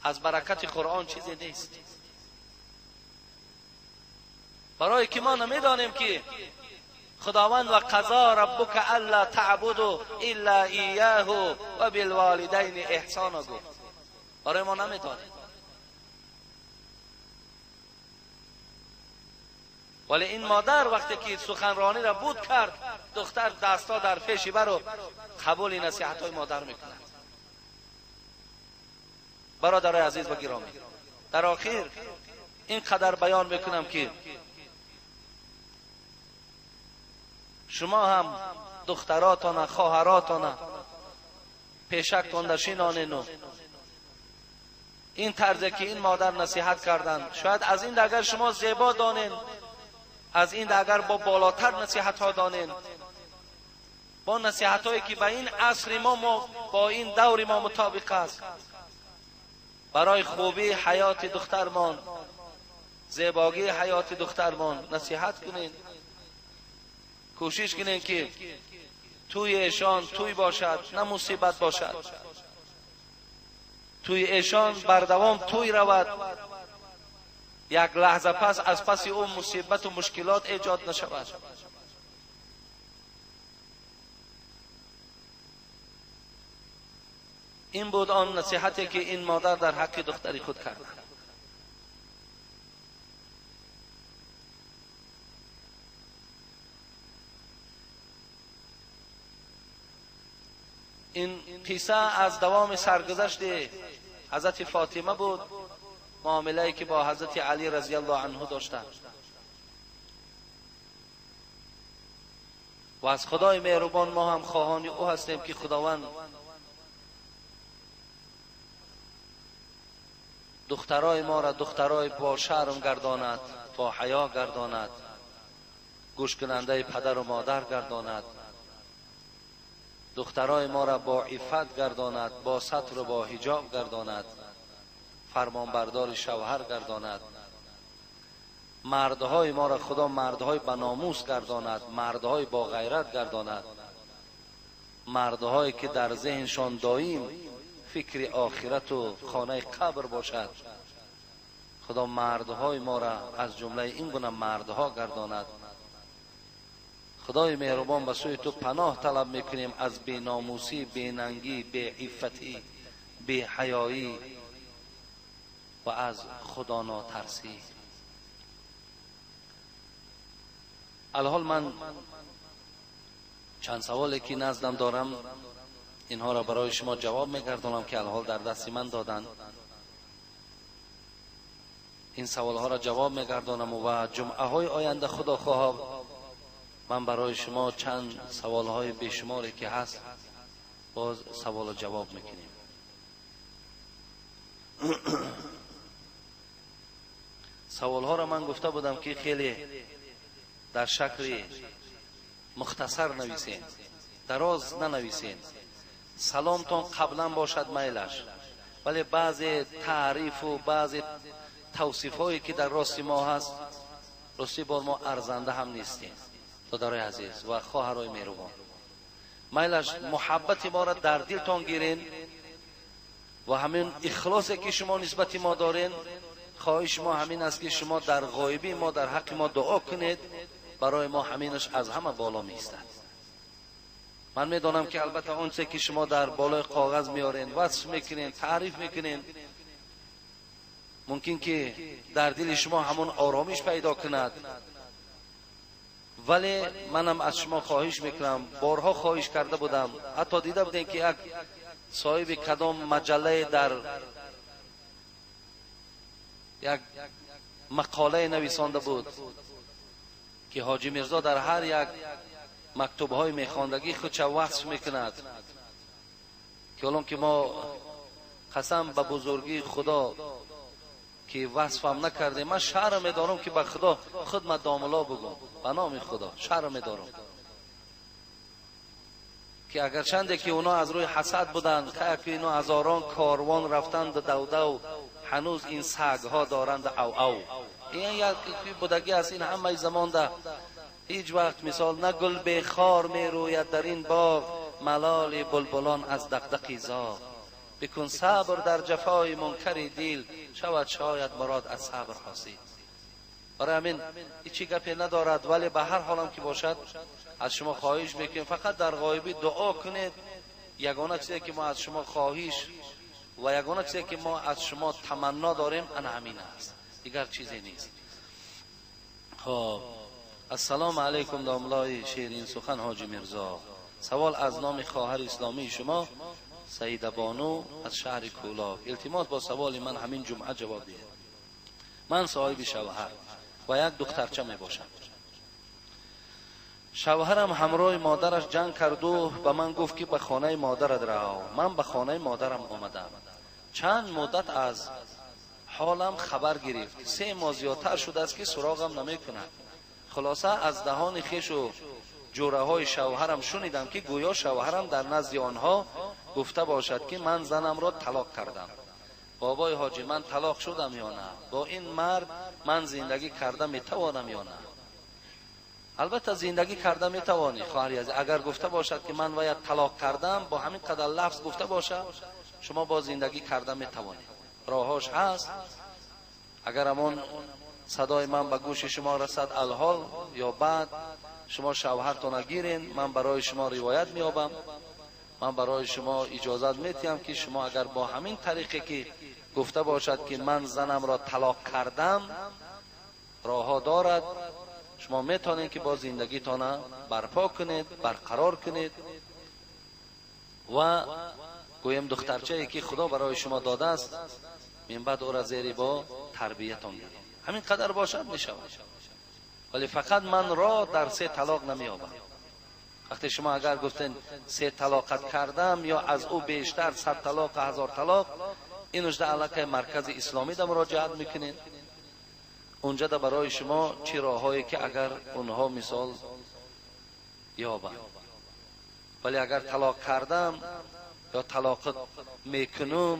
از برکت قرآن چیزی نیست. برای که ما نمیدانیم که خداوند و قضا ربک الا تعبدوا الا ایاه و بالوالدین احسانا گفت، برای ما نمیدانیم. ولی این مادر وقتی که سخنرانی را بود کرد، دختر دستا در پیش برو قبول نصیحت های مادر میکند. برادرای عزیز و گرامی، در آخر این قدر بیان میکنم که شما هم دختراتان، خواهراتان پیشکتان نشینانین. این طرزی که این مادر نصیحت کردن، شاید از این اگر شما زیبا دانین، از این اگر با بالاتر نصیحت ها دانین، با نصیحت هایی که به این عصر ما با این دور ما مطابق است، برای خوبی حیات دخترمان، زیباگی حیات دخترمان نصیحت کنین. کوشش کنین که توی ایشان توی باشد، نه مصیبت باشد. توی ایشان بردوام توی رود، یک لحظه پس از پس او مصیبت و مشکلات ایجاد نشود. این بود آن نصیحتی که این مادر در حق دختری خود کرد. این قصه از دوام سرگذشت حضرت فاطمه بود، معامله‌ای که با حضرت علی رضی الله عنه داشتند. و از خدای مهربان ما هم خواهان او هستیم که خداوند دخترای ما را دخترای با شرم گرداند، با حیا گرداند، گوش کننده پدر و مادر گرداند، دخترای ما را با عفت گرداند، با ستر و با حجاب گرداند، فرمانبردار شوهر گرداند، مردهای ما را خدا مردهای به ناموس گرداند، مردهای با غیرت گرداند، مردهایی که در ذهنشان دائم فکر آخرت و خانه قبر باشد. خدا مردهای ما را از جمله این گونه مردها گرداند. Худои меҳрубон, ба сӯи ту паноҳ талаб мекунем аз беномусӣ, бенангӣ, беиффатӣ, беҳаёӣ ва аз худонотарсӣ. Алҳол ман чанд саволе ки наздам дорам, инҳоро барои шумо ҷавоб мегардонам, ки алҳол дар дасти ман доданд. Ин саволҳоро ҷавоб мегардонам ва ҷумъаҳои оянда худо хоҳад ман барои шумо чанд саволҳои бешуморе ки ҳаст боз саволу ҷавоб мекунем. Саволҳоро ман гуфта будам ки хеле дар шакли мухтасар нависен, дароз нанависен. Саломтон қаблан бошад майлаш, вале баъзе таърифу баъзе тавсифҳое ки дар рости мо ҳаст, рости бор мо арзанда ҳам нестем. Додарои азиз ва хоҳарои меҳрубон, майлаш муҳаббати моро дар дилтон гирен ва ҳамин ихлосе ки шумо нисбати мо дорен, хоҳиши мо ҳамин аст ки шумо дар ғоибии мо, дар ҳаққи мо дуо кунед. Барои мо ҳаминаш аз ҳама боло меистад. Ман медонам ки албатта он чизе ки шумо дар болои коғаз меорен, васф мекунен, таъриф мекунен, мумкин ки дар дили шумо ҳамон оромиш пайдо кунад, вале манам аз шумо хоҳиш мекунам, борҳо хоҳиш карда будам, ҳатто дида будем ки як соҳиби кадом маҷаллае дар як мақолае нависонда буд ки ҳоҷи Мирзо дар ҳар як мактубҳои мехондагӣ худша васф мекунад, ки ҳолон ки мо қасам ба бузургии Худо ки васфам накардем, ман шарм медорам ки ба Худо худ ма домуло бигӯм, ба номи Худо шарм медорам ки агарчанде ки онҳо аз рӯи ҳасад буданд, ки инҳо ҳазорон корвон рафтанд давдав, ҳанӯз ин сагҳо доранд ав-ав. Ин як будагӣ аст, ин ҳамаи замонда ҳеҷ вақт мисол на гул бехор мерӯяд дар ин боғ, малоли булбулон аз дақдақи зоғ. Бикун сабр дар ҷафои мункари дил, шавад шояд мурод аз сабр ҳосил. Барои ҳамин ҳеҷ гапе надорад, вале ба ҳар ҳолам ки бошад аз шумо хоҳиш мекунем фақат дар ғоибӣ дуо кунед. Ягона чизе ки мо аз шумо хоҳиш ва ягона чизе ки мо аз шумо таманно дорем ана ҳамин аст, дигар чизе нест. Хоб, ассалому алайкум домлои ширин сухан ҳоҷи Мирзо. Савол аз номи хоҳари исломии шумо Саида Бону аз шаҳри Кӯлоб. Илтимос бо саволи ман ҳамин ҷумъа ҷавоб диҳед. Ман соҳиби шавҳар ва як духтарча мебошам. Шавҳарам ҳамроҳи модараш ҷанг карду ба ман гуфт ки ба хонаи модарат рав. Ман ба хонаи модарам омадам. Чанд муддат аз ҳолам хабар гирифт. 3 моҳ зиёдтар шудааст ки суроғам намекунад. Хулоса аз даҳони хешу ҷӯраҳои шавҳарам шунидам ки гӯё шавҳарам дар назди онҳо гуфта бошад ки ман занамро талоқ кардам. Бобои ҳоҷӣ, ман талоқ шудам ё на? Бо ин мард ман зиндагӣ карда метавонам ё на? Албатта зиндагӣ карда метавонӣ, хоҳари азиз. Агар гуфта бошад ки ман вая талоқ кардам, бо ҳамин қадар лафз гуфта бошад, шумо бо зиндагӣ карда метавонед. Роҳҳош ҳаст. Агар ҳамон садои ман ба гӯши шумо расад алҳол ё баъд, шумо шавҳартона гирен, ман барои шумо ривоят меёбам, ман барои шумо иҷозат метиҳам ки шумо агар бо ҳамин тариқе ки гуфта бошад ки ман занамро талоқ кардам, роҳҳо дорад, шумо метавонед ки бо зиндагитона барпо кунед, барқарор кунед ва гӯем духтарчае ки Худо барои шумо додааст, мин баъд ӯра зери бо тарбиятон гиред. Ҳамин қадар бошад мешавад, вале фақат ман ро дар 3 талоқ намеёбам. Вақте шумо агар гуфтен 3 талоқат кардам ё аз ӯ бештар 100 талоқ, 1000 талоқ, инушда аллакай маркази исломӣ да муроҷиат мекунед. Унҷа да барои шумо чӣ роҳҳое ки агар онҳо мисол ёбанд. Вале агар талоқ кардам ё талоқат мекунум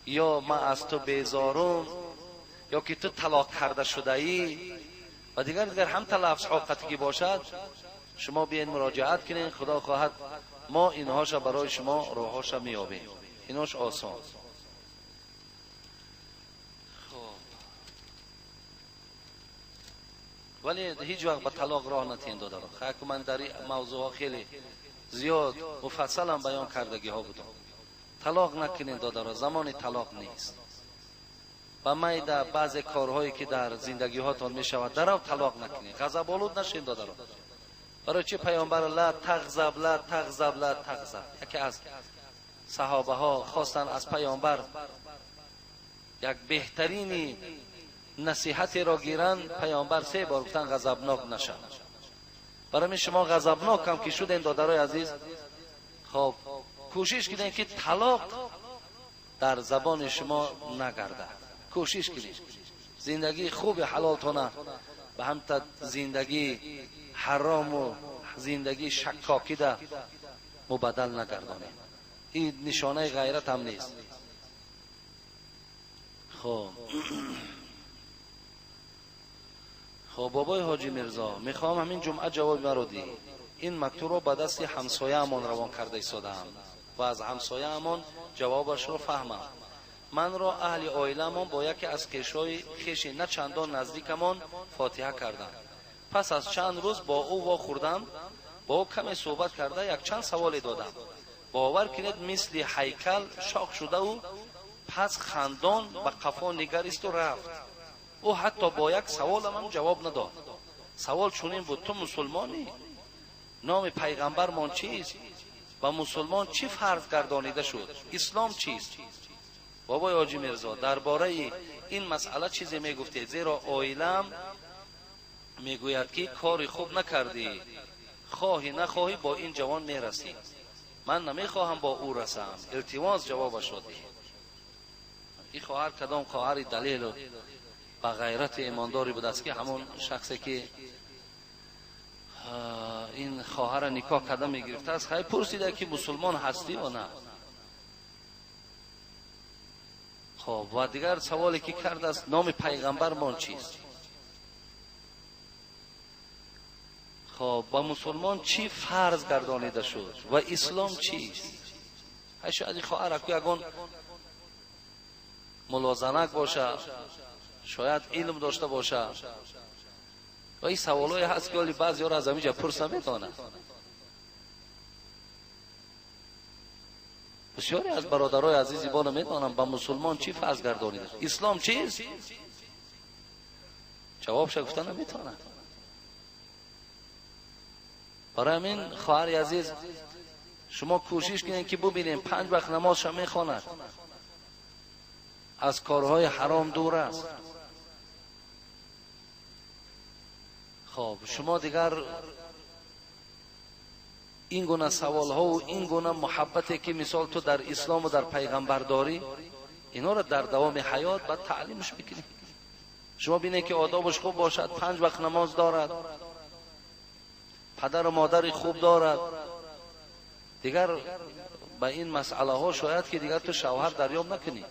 ё ман аз ту безорум ё ки ту талоқ карда шудаӣ ва дигар дигар ҳам лафзҳо қатъӣ бошад, шумо биёед муроҷиат кунед. Худо хоҳад мо инҳоша барои шумо роҳҳоша меёбем. Инош осон. Вале ҳеҷ вақт ба талоқ роҳ натиҳед додаро. Хайр, ман дар ин мавзӯъҳо хеле зиёд муфассалам баён кардагиҳо будам. Талоқ накунед додаро, замони талоқ нест. Ба майда баъзе корҳое ки дар зиндагиҳотон мешавад, дарав талоқ накунед, ғазаболуд нашед додаро. Барои чӣ паёмбар ла тағзаб, ла тағзаб, ла тағзаб? Яке аз саҳобаҳо хостанд аз паёмбар як беҳтарини насиҳатеро гиранд, паёмбар се бор гуфтанд ғазабнок нашав. Барои ҳамин шумо ғазабнок ҳам ки шудем додарои азиз, хоб кӯшиш кунед ки талоқ дар забони шумо нагардад. Кӯшиш кунед зиндагии хуби ҳалолтона ба ҳамта зиндагии ҳарому зиндагии шаккокида мубаддал нагардонед. Ин нишонаи ғайрат ҳам нест. Хоб хоб бобои ҳоҷи Мирзо, мехоҳам ҳамин ҷумъа ҷавоби маро диҳӣ. Ин мактубро ба дасти ҳамсояамон равон карда истодаам ва аз ҳамсояамон ҷавобашро фаҳмам. Манро аҳли оиламон бо яке аз хешои хеши на чандон наздикамон фотиҳа карданд. Пас аз чанд рӯз бо ӯ вохӯрдам, бо ӯ каме суҳбат карда якчанд саволе додам. Бовар кунед, мисли ҳайкал шоқ шудаву пас хандон ба қафо нигаристу рафт. Ӯ ҳатто бо як саволам ҳам ҷавоб надод. Савол чунин буд: ту мусулмонӣ? Номи пайғамбармон чист? Ба мусулмон чӣ фарз гардонида шуд? Ислом чист? Бобои ҳоҷи Мирзо, дар бораи ин масъала чизе мегуфтед, зеро оилаам мегӯяд ки кори хуб накардӣ, хоҳӣ нахоҳӣ бо ин ҷавон мерасӣ. Ман намехоҳам бо ӯ расам. Илтимос ҷавобашро диҳед. Ин хоҳар кадом хоҳари далелу ба ғайрати имондорӣ будааст ки ҳамон шахсе ки ин хоҳарро никоҳ карда мегирифтааст, хай пурсида ки мусулмон ҳастӣ ё на. Хоб ва дигар саволе ки кардааст, номи пайғамбармон чист? Хоб ба мусулмон чӣ фарз гардонида шуд ва ислом чист? Ҳай шояд ин хоҳар аку ягон мулозанак боша, шояд илм дошта боша. Ва ин саволое ҳаст ки оли баъзеҳоро аз ҳамин ҷа пурса метавонад. Бисёре аз бародарои азизи мо намедонанд ба мусулмон чӣ фарз гардонида, ислом чист? Ҷавобша гуфта наметавонад. Барои ҳамин хоҳари азиз, шумо кӯшиш кунед ки бубинем панҷ вақт намозша мехонад, аз корҳои ҳаром дур аст. Хоб шумо дигар ин гуна саволҳову ин гуна муҳаббате ки мисол ту дар ислому дар пайғамбар дорӣ, инҳоро дар давоми ҳаёт баъд таълимш мекунӣ. Шумо бинед ки одобаш хуб бошад, панҷ вақт намоз дорад, падару модари хуб дорад, дигар ба ин масъалаҳо шояд ки дигар ту шавҳар дарёб накунӣ.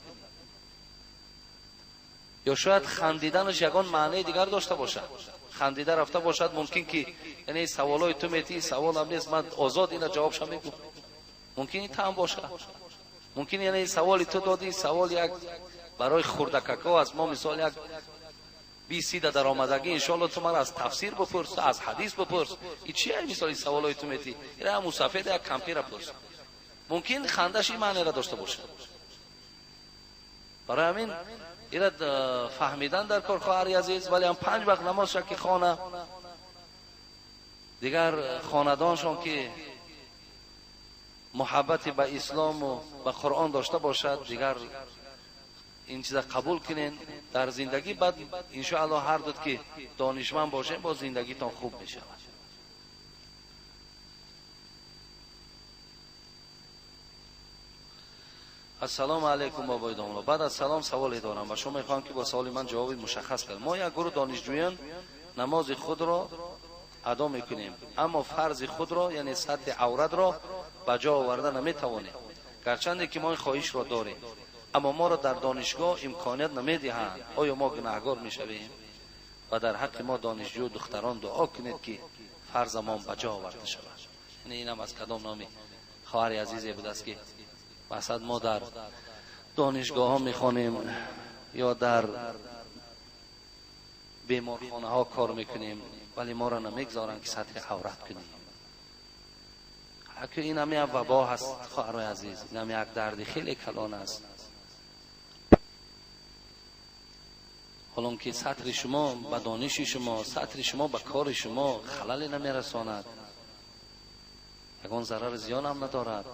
Ё шояд хандиданаш ягон маънии дигар дошта бошад. Хандида рафта бошад, мумкин ки яъне саволҳои ту метиҳӣ, саволам нест, ман озод ина ҷавобша мегӯм. Мумкин ин таам бошад. Мумкин яъне саволи ту додӣ, савол як барои хурдакако аст. Мо мисол як 20 да даромадагӣ, иншоалло ту мара аз тафсир бипурс, аз ҳадис бипурс. И чи ай мисоли саволҳои ту метиҳӣ? Ира мусафеда як кампира пурс. Мумкин хандаш ин маънеро дошта бошад. Барои ҳамин ира фаҳмидан дар кор хоҳари азиз, вале ҳам панҷ вақт намозша ки хона, дигар хонадоншон ки муҳаббати ба ислому ба Қуръон дошта бошад, дигар ин чиза қабул кунен дар зиндагӣ. Баъд иншоаллоҳ ҳар дуд ки донишманд бошем, боз зиндагитон хуб мешавад. Ассалому алайкум бобои домло. Баъд аз салом саволе дорам ва шумо мехоҳам ки бо саволи ман ҷавоби мушаххас кунед. Мо як гурӯҳ донишҷӯён намози худро адо мекунем, аммо фарзи худро, яъне сатри авратро ба ҷо оварда наметавонем. Гарчанде ки мо ин хоҳишро дорем, аммо моро дар донишгоҳ имконият намедиҳанд. Оё мо гунаҳгор мешавем? Ва дар ҳаққи мо донишҷӯ духтарон дуо кунед ки фарзамон ба ҷо оварда шавад. Яъне инам аз кадом номи хоҳари азизе будааст ки мақсад мо дар донишгоҳҳо мехонем ё дар Беморхонаҳо кор мекунем, вале моро намегзоранд ки сатри аврат кунем. Ин ҳам як вабо ҳаст, хоҳарои азиз, ин ҳам як дарди хеле калон аст. Ҳолон ки сатри шумо ба дониши шумо, сатри шумо ба кори шумо халале намерасонад, ягон зарари зиён ҳам надорад.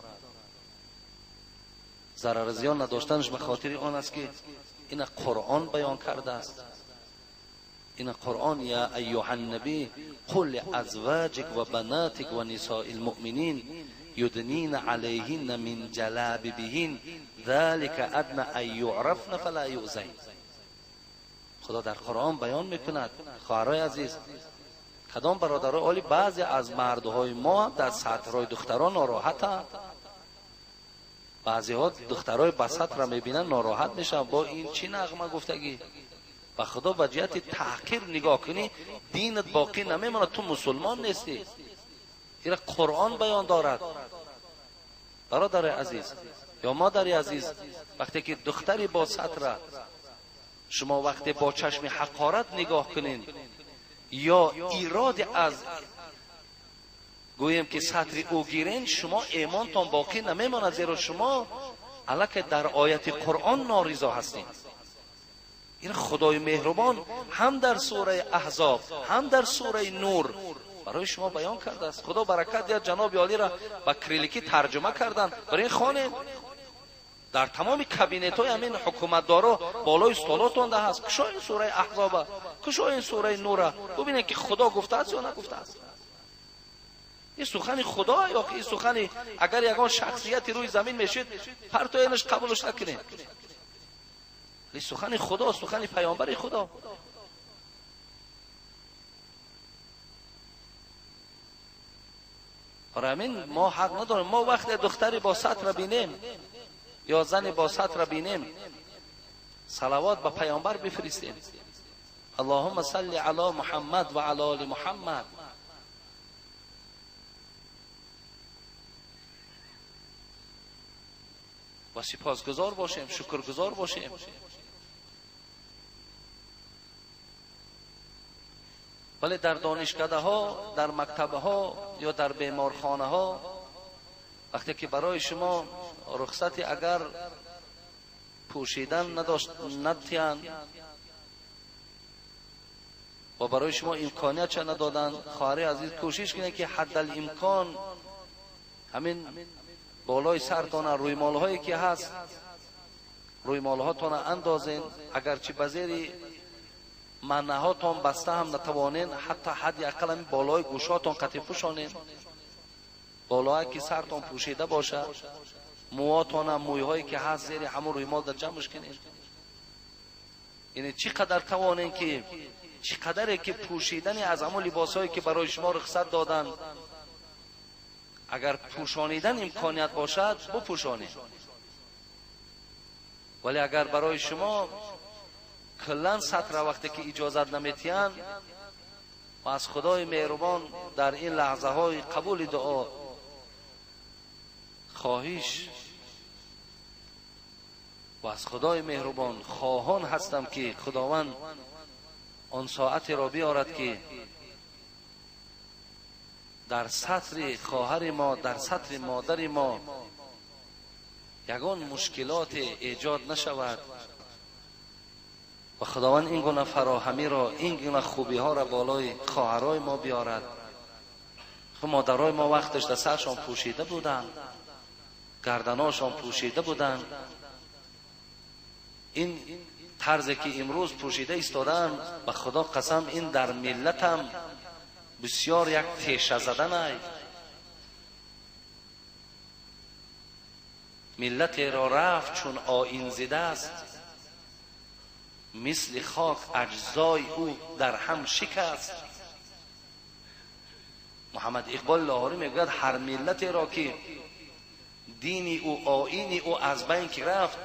Зарари зиён надоштанаш ба хотири он аст ки ина Қуръон баён кардааст. Ина Қуръон: я айюҳа ннабӣ қул лиазваҷик ва банатик ва нисои лмуъминин юднина алайҳинна мин ҷалабибиҳин залика адна ан юърафна фала юъзайн. Худо дар Қуръон баён мекунад. Хоҳарои азиз, кадом бародарои оли, баъзе аз мардҳои мо дар сатрҳои духтарон нороҳатанд. Баъзеҳо духтарои ба сатра мебинанд, нороҳат мешаванд. Бо ин чӣ нағма гуфтагӣ? Ба Худо ба ҷиҳати таҳқир нигоҳ кунӣ, динат боқӣ намемонад, ту мусулмон нестӣ. Ира Қуръон баён дорад. Бародари азиз ё модари азиз, вақте ки духтари бо сатра шумо вақте бо чашми ҳақорат нигоҳ кунед ё ироди аз гӯем ки сатри ӯ гирен, шумо эмонтон боқӣ намемонад, зеро шумо аллакай дар ояти Қуръон норизо ҳастед. Ин Худои меҳрубон ҳам дар сураи Аҳзоб, ҳам дар сураи Нур барои шумо баён кардааст. Худо баракат диҳад ҷаноби олиро ба кирилликӣ тарҷума карданд. Барои ин хонед. Дар тамоми кабинетҳои ҳамин ҳукуматдоро болои столотон да ҳаст. Кушо ин сураи Аҳзоба, кушо ин сураи Нура, бубинед ки Худо гуфтааст ё нагуфтааст. Ин сухани Худо ё ин сухани агар ягон шахсияти рӯи замин мешид, партоенаш қабулш накунед. Ин сухани Худо, сухани паёмбари Худо. Барои ҳамин мо ҳақ надорем. Мо вақте духтари бо сатра бинем ё зани бо сатра бинем, салавот ба паёмбар бифиристем. Аллоҳумма салли ало Муҳаммад ва ало оли Муҳаммад. Ва сипосгузор бошем, шукргузор бошем. Вале дар донишкадаҳо, дар мактабҳо ё дар беморхонаҳо вақте ки барои шумо рухсати агар пӯшидан надиҳанд ва барои шумо имкониятша надоданд, хоҳари азиз, кӯшиш кунед ки ҳаддалимкон ҳамин болои сартона рӯймолҳое ки ҳаст, рӯймолҳотона андозен. Агарчи ба зери маънаҳотон баста ҳам натавонен, ҳатто ҳадди ақал ҳамин болои гӯшҳотон қатъи пӯшонен. Болое ки сартон пӯшида бошад, мӯҳотона, мӯйҳое ки ҳаст зери ҳамон рӯймол дар ҷамъш кунед. Яъне чӣ қадар тавонен ки чӣ қадаре ки пӯшидани аз ҳамон либосҳое ки барои шумо рухсат доданд, агар пӯшонидан имконият бошад, бупӯшонед. Вале агар барои шумо куллан сатра вақте ки иҷозат наметиҳанд, ва аз Худои меҳрубон дар ин лаҳзаҳои қабули дуо хоҳиш ва аз Худои меҳрубон хоҳон ҳастам ки Худованд он соатеро биёрад ки дар сатри хоҳари мо, дар сатри модари мо ягон мушкилоте эҷод нашавад ва Худованд ин гуна фароҳамиро, ин гуна хубиҳоро болои хоҳарои мо биёрад. Модарои мо вақташ дар саршон пӯшида буданд, гарданошон пӯшида буданд. Ин тарзе ки имрӯз пӯшида истодаанд, ба Худо қасам, ин дар миллатам бисёр як теша заданай. Миллатеро рафт чун оин зидааст, мисли хок аҷзои ӯ дар ҳам шикаст. Муҳаммад Иқбол Лоҳорӣ мегӯяд ҳар миллатеро ки дини ӯ, оини ӯ аз байн ки рафт,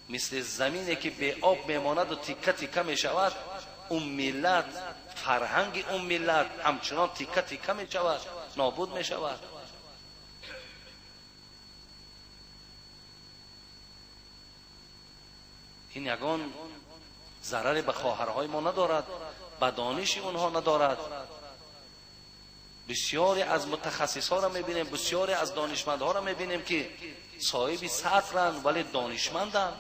мисли замине ки беоб мемонаду тикка тикка мешавад, он миллат, фарҳанги он миллат ҳамчунон тикка тикка мешавад, нобуд мешавад. Ин ягон Зараре ба хоҳарҳои мо надорад, ба дониши онҳо надорад. Бисёре аз мутахассисҳоро мебинем, бисёре аз донишмандҳоро мебинем, ки соҳиби сатранд, вале донишманданд.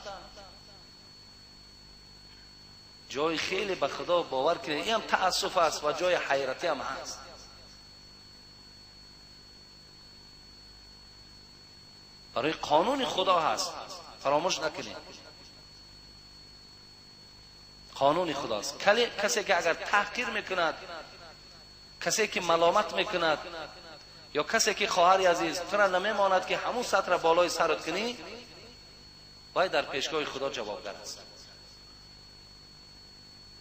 Ҷои хеле ба Худо бовар кунед, ин ҳам таассуф аст ва ҷои ҳайратӣ ҳам ҳаст. Барои қонуни Худо ҳаст, фаромӯш накунед, қонуни Худост. Касе ки агар таҳқир мекунад, касе ки маломат мекунад, ё касе ки хоҳари азиз тура намемонад ки ҳамун сатра болои сарат кунӣ, бояд дар пешгоҳи Худо ҷавобгар аст.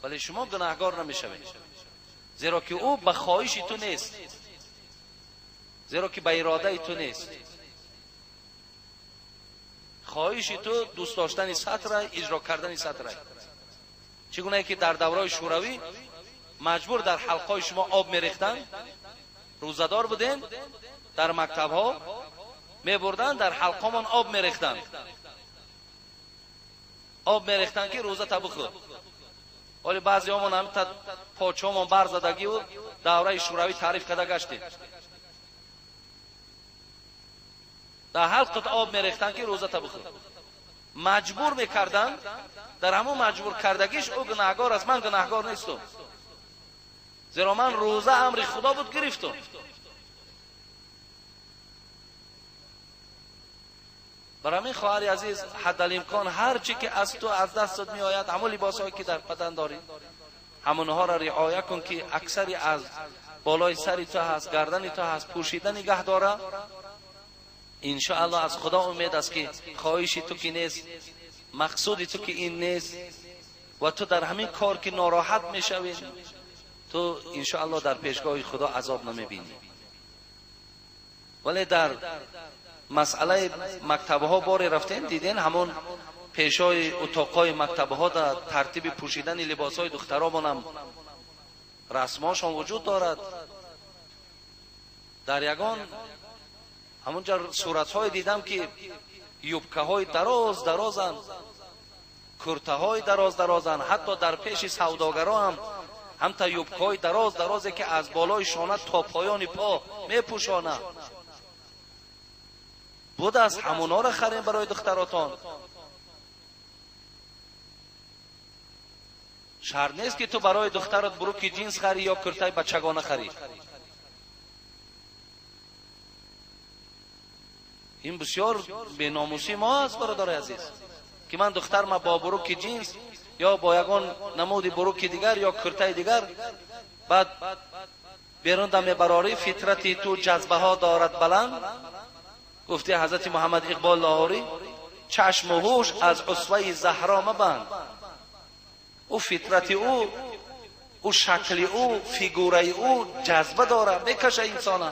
Вале шумо гунаҳгор намешавед, зеро ки ӯ ба хоҳиши ту нест, зеро ки ба иродаи ту нест. Хоҳиши ту дӯст доштани сатра, иҷро кардани сатра. Чӣ гунае ки дар давраи шӯравӣ маҷбур дар ҳалқаҳои шумо об мерехтанд, рӯзадор будем, дар мактабҳо мебурданд, дар ҳалқамон об мерехтанд, об мерехтанд ки рӯзата бихӯр. Вале баъзеҳомон ҳамта почаҳомон барзадагиву давраи шӯравӣ таъриф карда гаштем. Дар ҳалқат об мерехтанд ки рӯзата бихӯр. Маҷбур мекарданд, дар ҳамон маҷбур кардагиш ӯ гунаҳгор аст, ман гунаҳгор нестам, зеро ман рӯза амри Худо буд гирифтам. Барои ҳамин хоҳари азиз, ҳаддалимкон ҳар чӣ ки аз ту аз дастат меояд, ҳамон либосҳое ки дар бадан дорӣ, ҳамонҳоро риоя кун, ки аксари аз болои сари ту ҳаст, гардани ту ҳаст, пӯшида нигаҳ дора. Иншоаллоҳ аз Худо умед аст ки хоҳиши ту ки нест, мақсуди ту ки ин нест, ва ту дар ҳамин кор ки нороҳат мешавӣ, ту иншоаллоҳ дар пешгоҳи Худо азоб намебинӣ. Вале дар масъалаи мактабҳо боре рафтем, дидем ҳамон пешҳои утоқҳои мактабҳо дар тартиби пӯшидани либосҳои духтаромонам расмҳошон вуҷуд дорад. Дар ягон ҳамонҷа суратҳое дидам ки юбкаҳои дароз дарозанд, куртаҳои дароз дарозанд, ҳатто дар пеши савдогаро ҳам ҳамта юбкаҳои дароз дарозе ки аз болои шона то поёни по мепӯшонад будааст. Ҳамонҳоро харем барои духтаротон. Шарт нест ки ту барои духтарат буруки ҷинс харӣ ё куртаи бачагона харӣ. Ин бисёр беномусии мо аст, бародари азиз, ки ман духтарма бо буруки ҷинс ё бо ягон намуди буруки дигар ё куртаи дигар баъд берун да мебарорӣ. Фитрати ту ҷазбаҳо дорад баланд, гуфти ҳазрати Муҳаммад Иқбол Лоҳорӣ, чашму ҳуш аз усваи Заҳро мабанд. Ӯ фитрати ӯ, ӯ шакли ӯ, фигураи ӯ ҷазба дорад, мекаша инсона.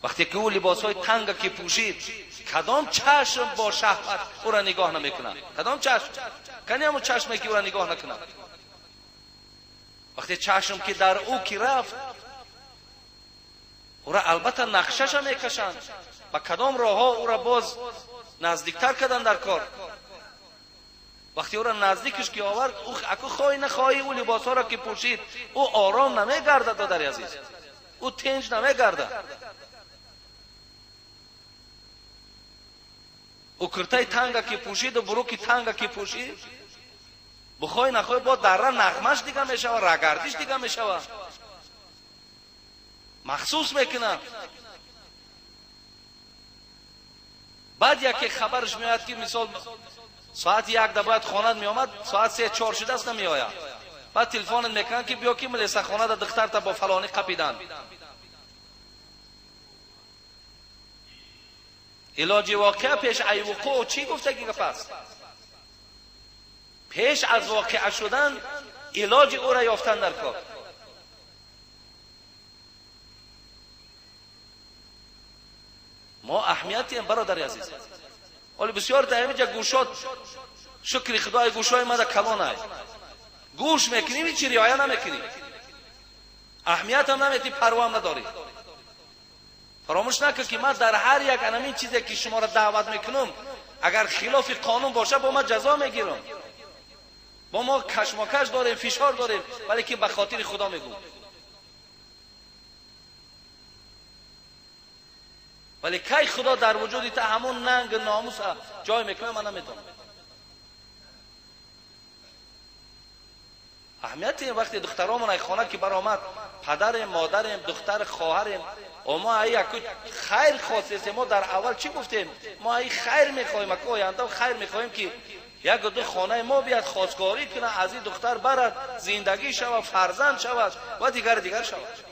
Вақте ки ӯ либосҳои танга ки пӯшид, кадом чашм бо шаҳват ӯра нигоҳ намекунад? Кадом чашм? Кани ҳамон чашме ки ӯра нигоҳ накунад? Вақте чашм ки дар ӯ ки рафт, ӯра албатта нақшаша мекашанд, ба кадом роҳҳо ӯра боз наздиктар кардан дар кор. Вақте ӯра наздикаш ки овард, ӯ аку хоҳӣ нахоҳӣ ӯ либосҳоро ки пӯшид, ӯ ором намегардад, додари азиз, ӯ тинҷ намегардад. Ӯ куртаи танга ки пӯшиду буруки танга ки пӯшид, бихоҳӣ нахоҳӣ бо дарра нағмаш дига мешавад, рагардиш дига мешавад, махсус мекунад. Баъд яке хабараш меояд ки мисол соати 1 да бояд хонат меомад, соат 3-4 шудааст намеояд. Баъд телефонат мекунанд ки биё ки милисахонада духтарта бо фалонӣ қапиданд. Илоҷи воқеа пеш ай вуқӯъ чӣ гуфтаги гап аст? Пеш аз воқеа шудан илоҷи ӯра ёфтан дар кор. Мо аҳамиятием, бародари азиз. Ҳоли бисёр дар ҳаминҷа гӯшот, шукри Худои гӯшҳои мада калонай. Гӯш мекунӣ, ҳеҷ риоя намекунӣ, аҳамиятам наметӣ, парвоам надорӣ. Фаромӯш накун ки ман дар ҳар як анамин чизе ки шуморо даъват мекунам, агар хилофи қонун боша, бо ман ҷазо мегирам. Бо мо кашмакаш дорем, фишор дорем, вале ки ба хотири Худо мегӯм. Вале кай Худо дар вуҷуди та ҳамон нанг номус ҷой мекунад, ман намедонам. Аҳамияти вақте духтаромон ай хона ки баромад, падарем, модарем, духтар, хоҳарем, мо ай яку хайр хостем. Мо дар аввал чӣ гуфтем? Мо ай хайр мехоҳем, аку оянда хайр мехоҳем, ки як ду хонаи мо биёд, хостгорӣ кунад, аз ин духтар барад, зиндагӣ шавад, фарзанд шавад ва дигар дигар шавад.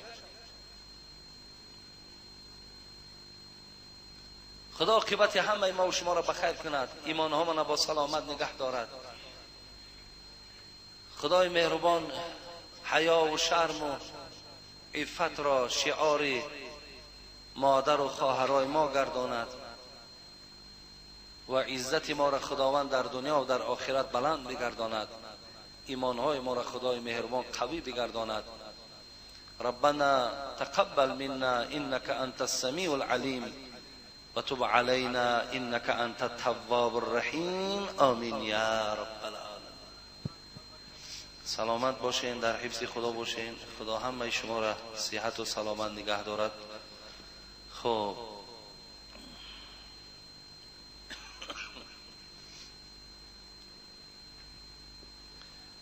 Худо оқибати ҳамаи мо ва шуморо ба хайр кунад, имонҳомонро бо саломат нигаҳ дорад. Худои меҳрубон ҳаё ва шарму иффатро шиори модару хоҳарои мо гардонад ва иззати моро Худованд дар дунё ва дар охират баланд бигардонад. Имонҳои моро Худои меҳрубон қавӣ бигардонад. ربنا تقبل منا إنك أنت السميع العليم وتب علينا إنك أنت التواب الرحيم آمين يا رب العالمين. سلامت باشین، در حفظ خدا باشین. خدا همه شما را صحت و سلامت نگه دارد. خب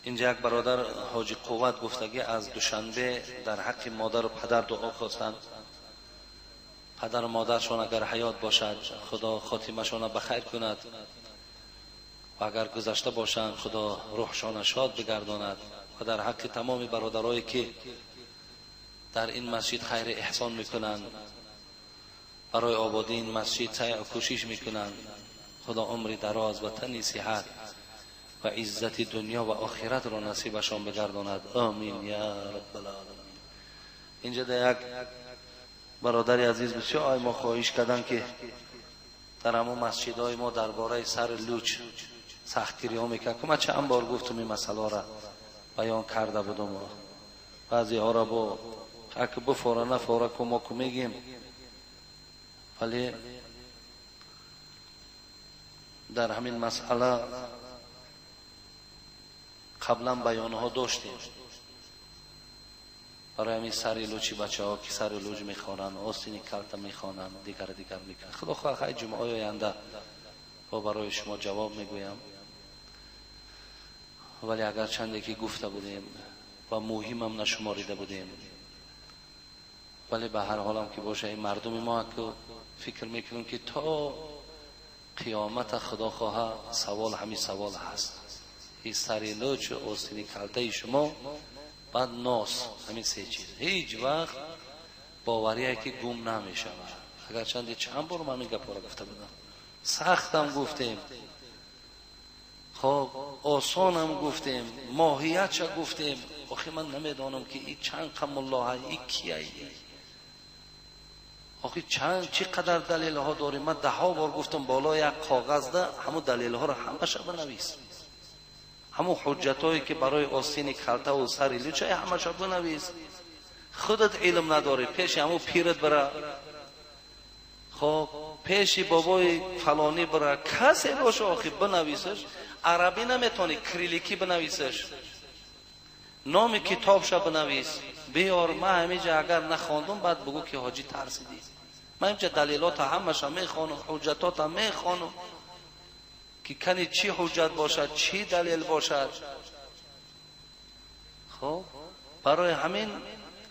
اینجا یک برادر حاجی قوت گفتگی از دوشنبه در حق مادر و پدر دعا خواستند. پدر و مادرشان اگر حیات باشد خدا خاتمه‌شان به خیر کند و اگر گذشته باشند خدا روحشان شاد بگرداند. و در حق تمام برادرایی که در این مسجد خیر احسان میکنند، برای آبادی این مسجد سعی و کوشش میکنند، خدا عمر دراز و تنی صحت و عزت دنیا و آخرت را نصیبشان بگرداند. آمین یا رب العالمین. اینجا در یک برادر عزیز بسیار ما خواهش کردن که در همون مسجدهای ما درباره سر لوچ سختگیری ها میکرد که من چند بار گفتم این مسئله را بیان کرده بودم. بعضی ها را با اگه بفاره نفاره که ما که میگیم، ولی در همین مسئله قبلا بیان ها داشتیم. برای همین سر لوچی بچه ها که سر لوچ میخوانند، آستین کلته میخوانند، دیگر دیگر میکنند. خدا خواه جمعه آینده با برای شما جواب میگویم. ولی اگر چندی که گفته بودیم و مهم هم نشماریده بودیم، ولی به هر حالم که باشه این مردم ما که فکر میکنیم که تا قیامت خدا خواه سوال همین سوال هست. این سر لوچ و آستین کلته شما بعد ناس، همین سه چیز هیچ وقت باوریه که گم نمیشه. اگر چند بار من این گپا را گفته بودم، سختم گفتیم، خب آسانم گفتیم، ماهیتش گفتیم. آخه من نمیدانم که این چند قم الله این کیه، آخه چند چقدر دلیل ها داریم. من ده ها بار گفتم بالا یک کاغذ ده همون دلیل ها را همش بنویس، همون حجت که برای آستین کلته و سر لوچه همش بنویس. خودت علم نداری، پیش همون پیرت بره، خب پیش بابای فلانی بره، کسی باشه آخه بنویسش. عربی نمیتونی کریلیکی بنویسش، نام کتابش بنویس بیار. من همینجا اگر نخواندم بعد بگو که حاجی ترسیدی. من اینجا دلیلات همش میخوانم، حجتات میخوانم که کنی چی حجت باشد، چی دلیل باشد. خب برای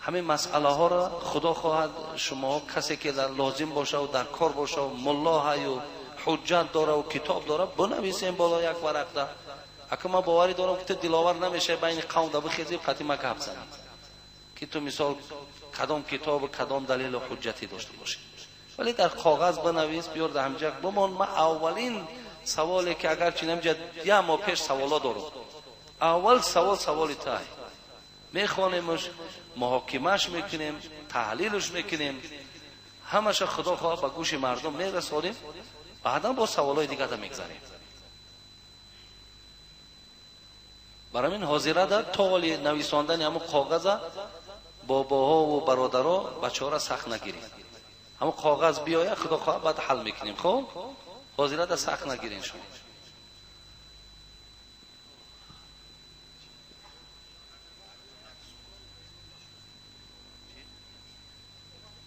همین مسئله ها را خدا خواهد شما کسی که در لازم باشه و در کار باشه و ملا های و حجت داره و کتاب داره بنویسیم بالا یک ورق ده. اگه من باوری دارم که تو دلاور نمیشه بین قوم ده بخیزی قطعی ما گپ زنی که تو مثال کدام کتاب و کدام دلیل و حجتی داشته باشی، ولی در کاغذ بنویس بیار در همجا بمان. من اولین سوالی که اگر چینم جد یه ما پیش سوالا دارم، اول سوال سوالی تای میخوانیمش، محاکمهش میکنیم، تحلیلش میکنیم، همش خدا خواه به گوش مردم میرسانیم، بعدا با سوالای دیگه ده میگذاریم. برای این حاضره در تا ولی نویساندن همون کاغذ باباها و برادرها بچه ها را سخت نگیریم، همون کاغذ بیایه خدا خواه بعد حل میکنیم. خب حاضره در سخت نگیرین شما.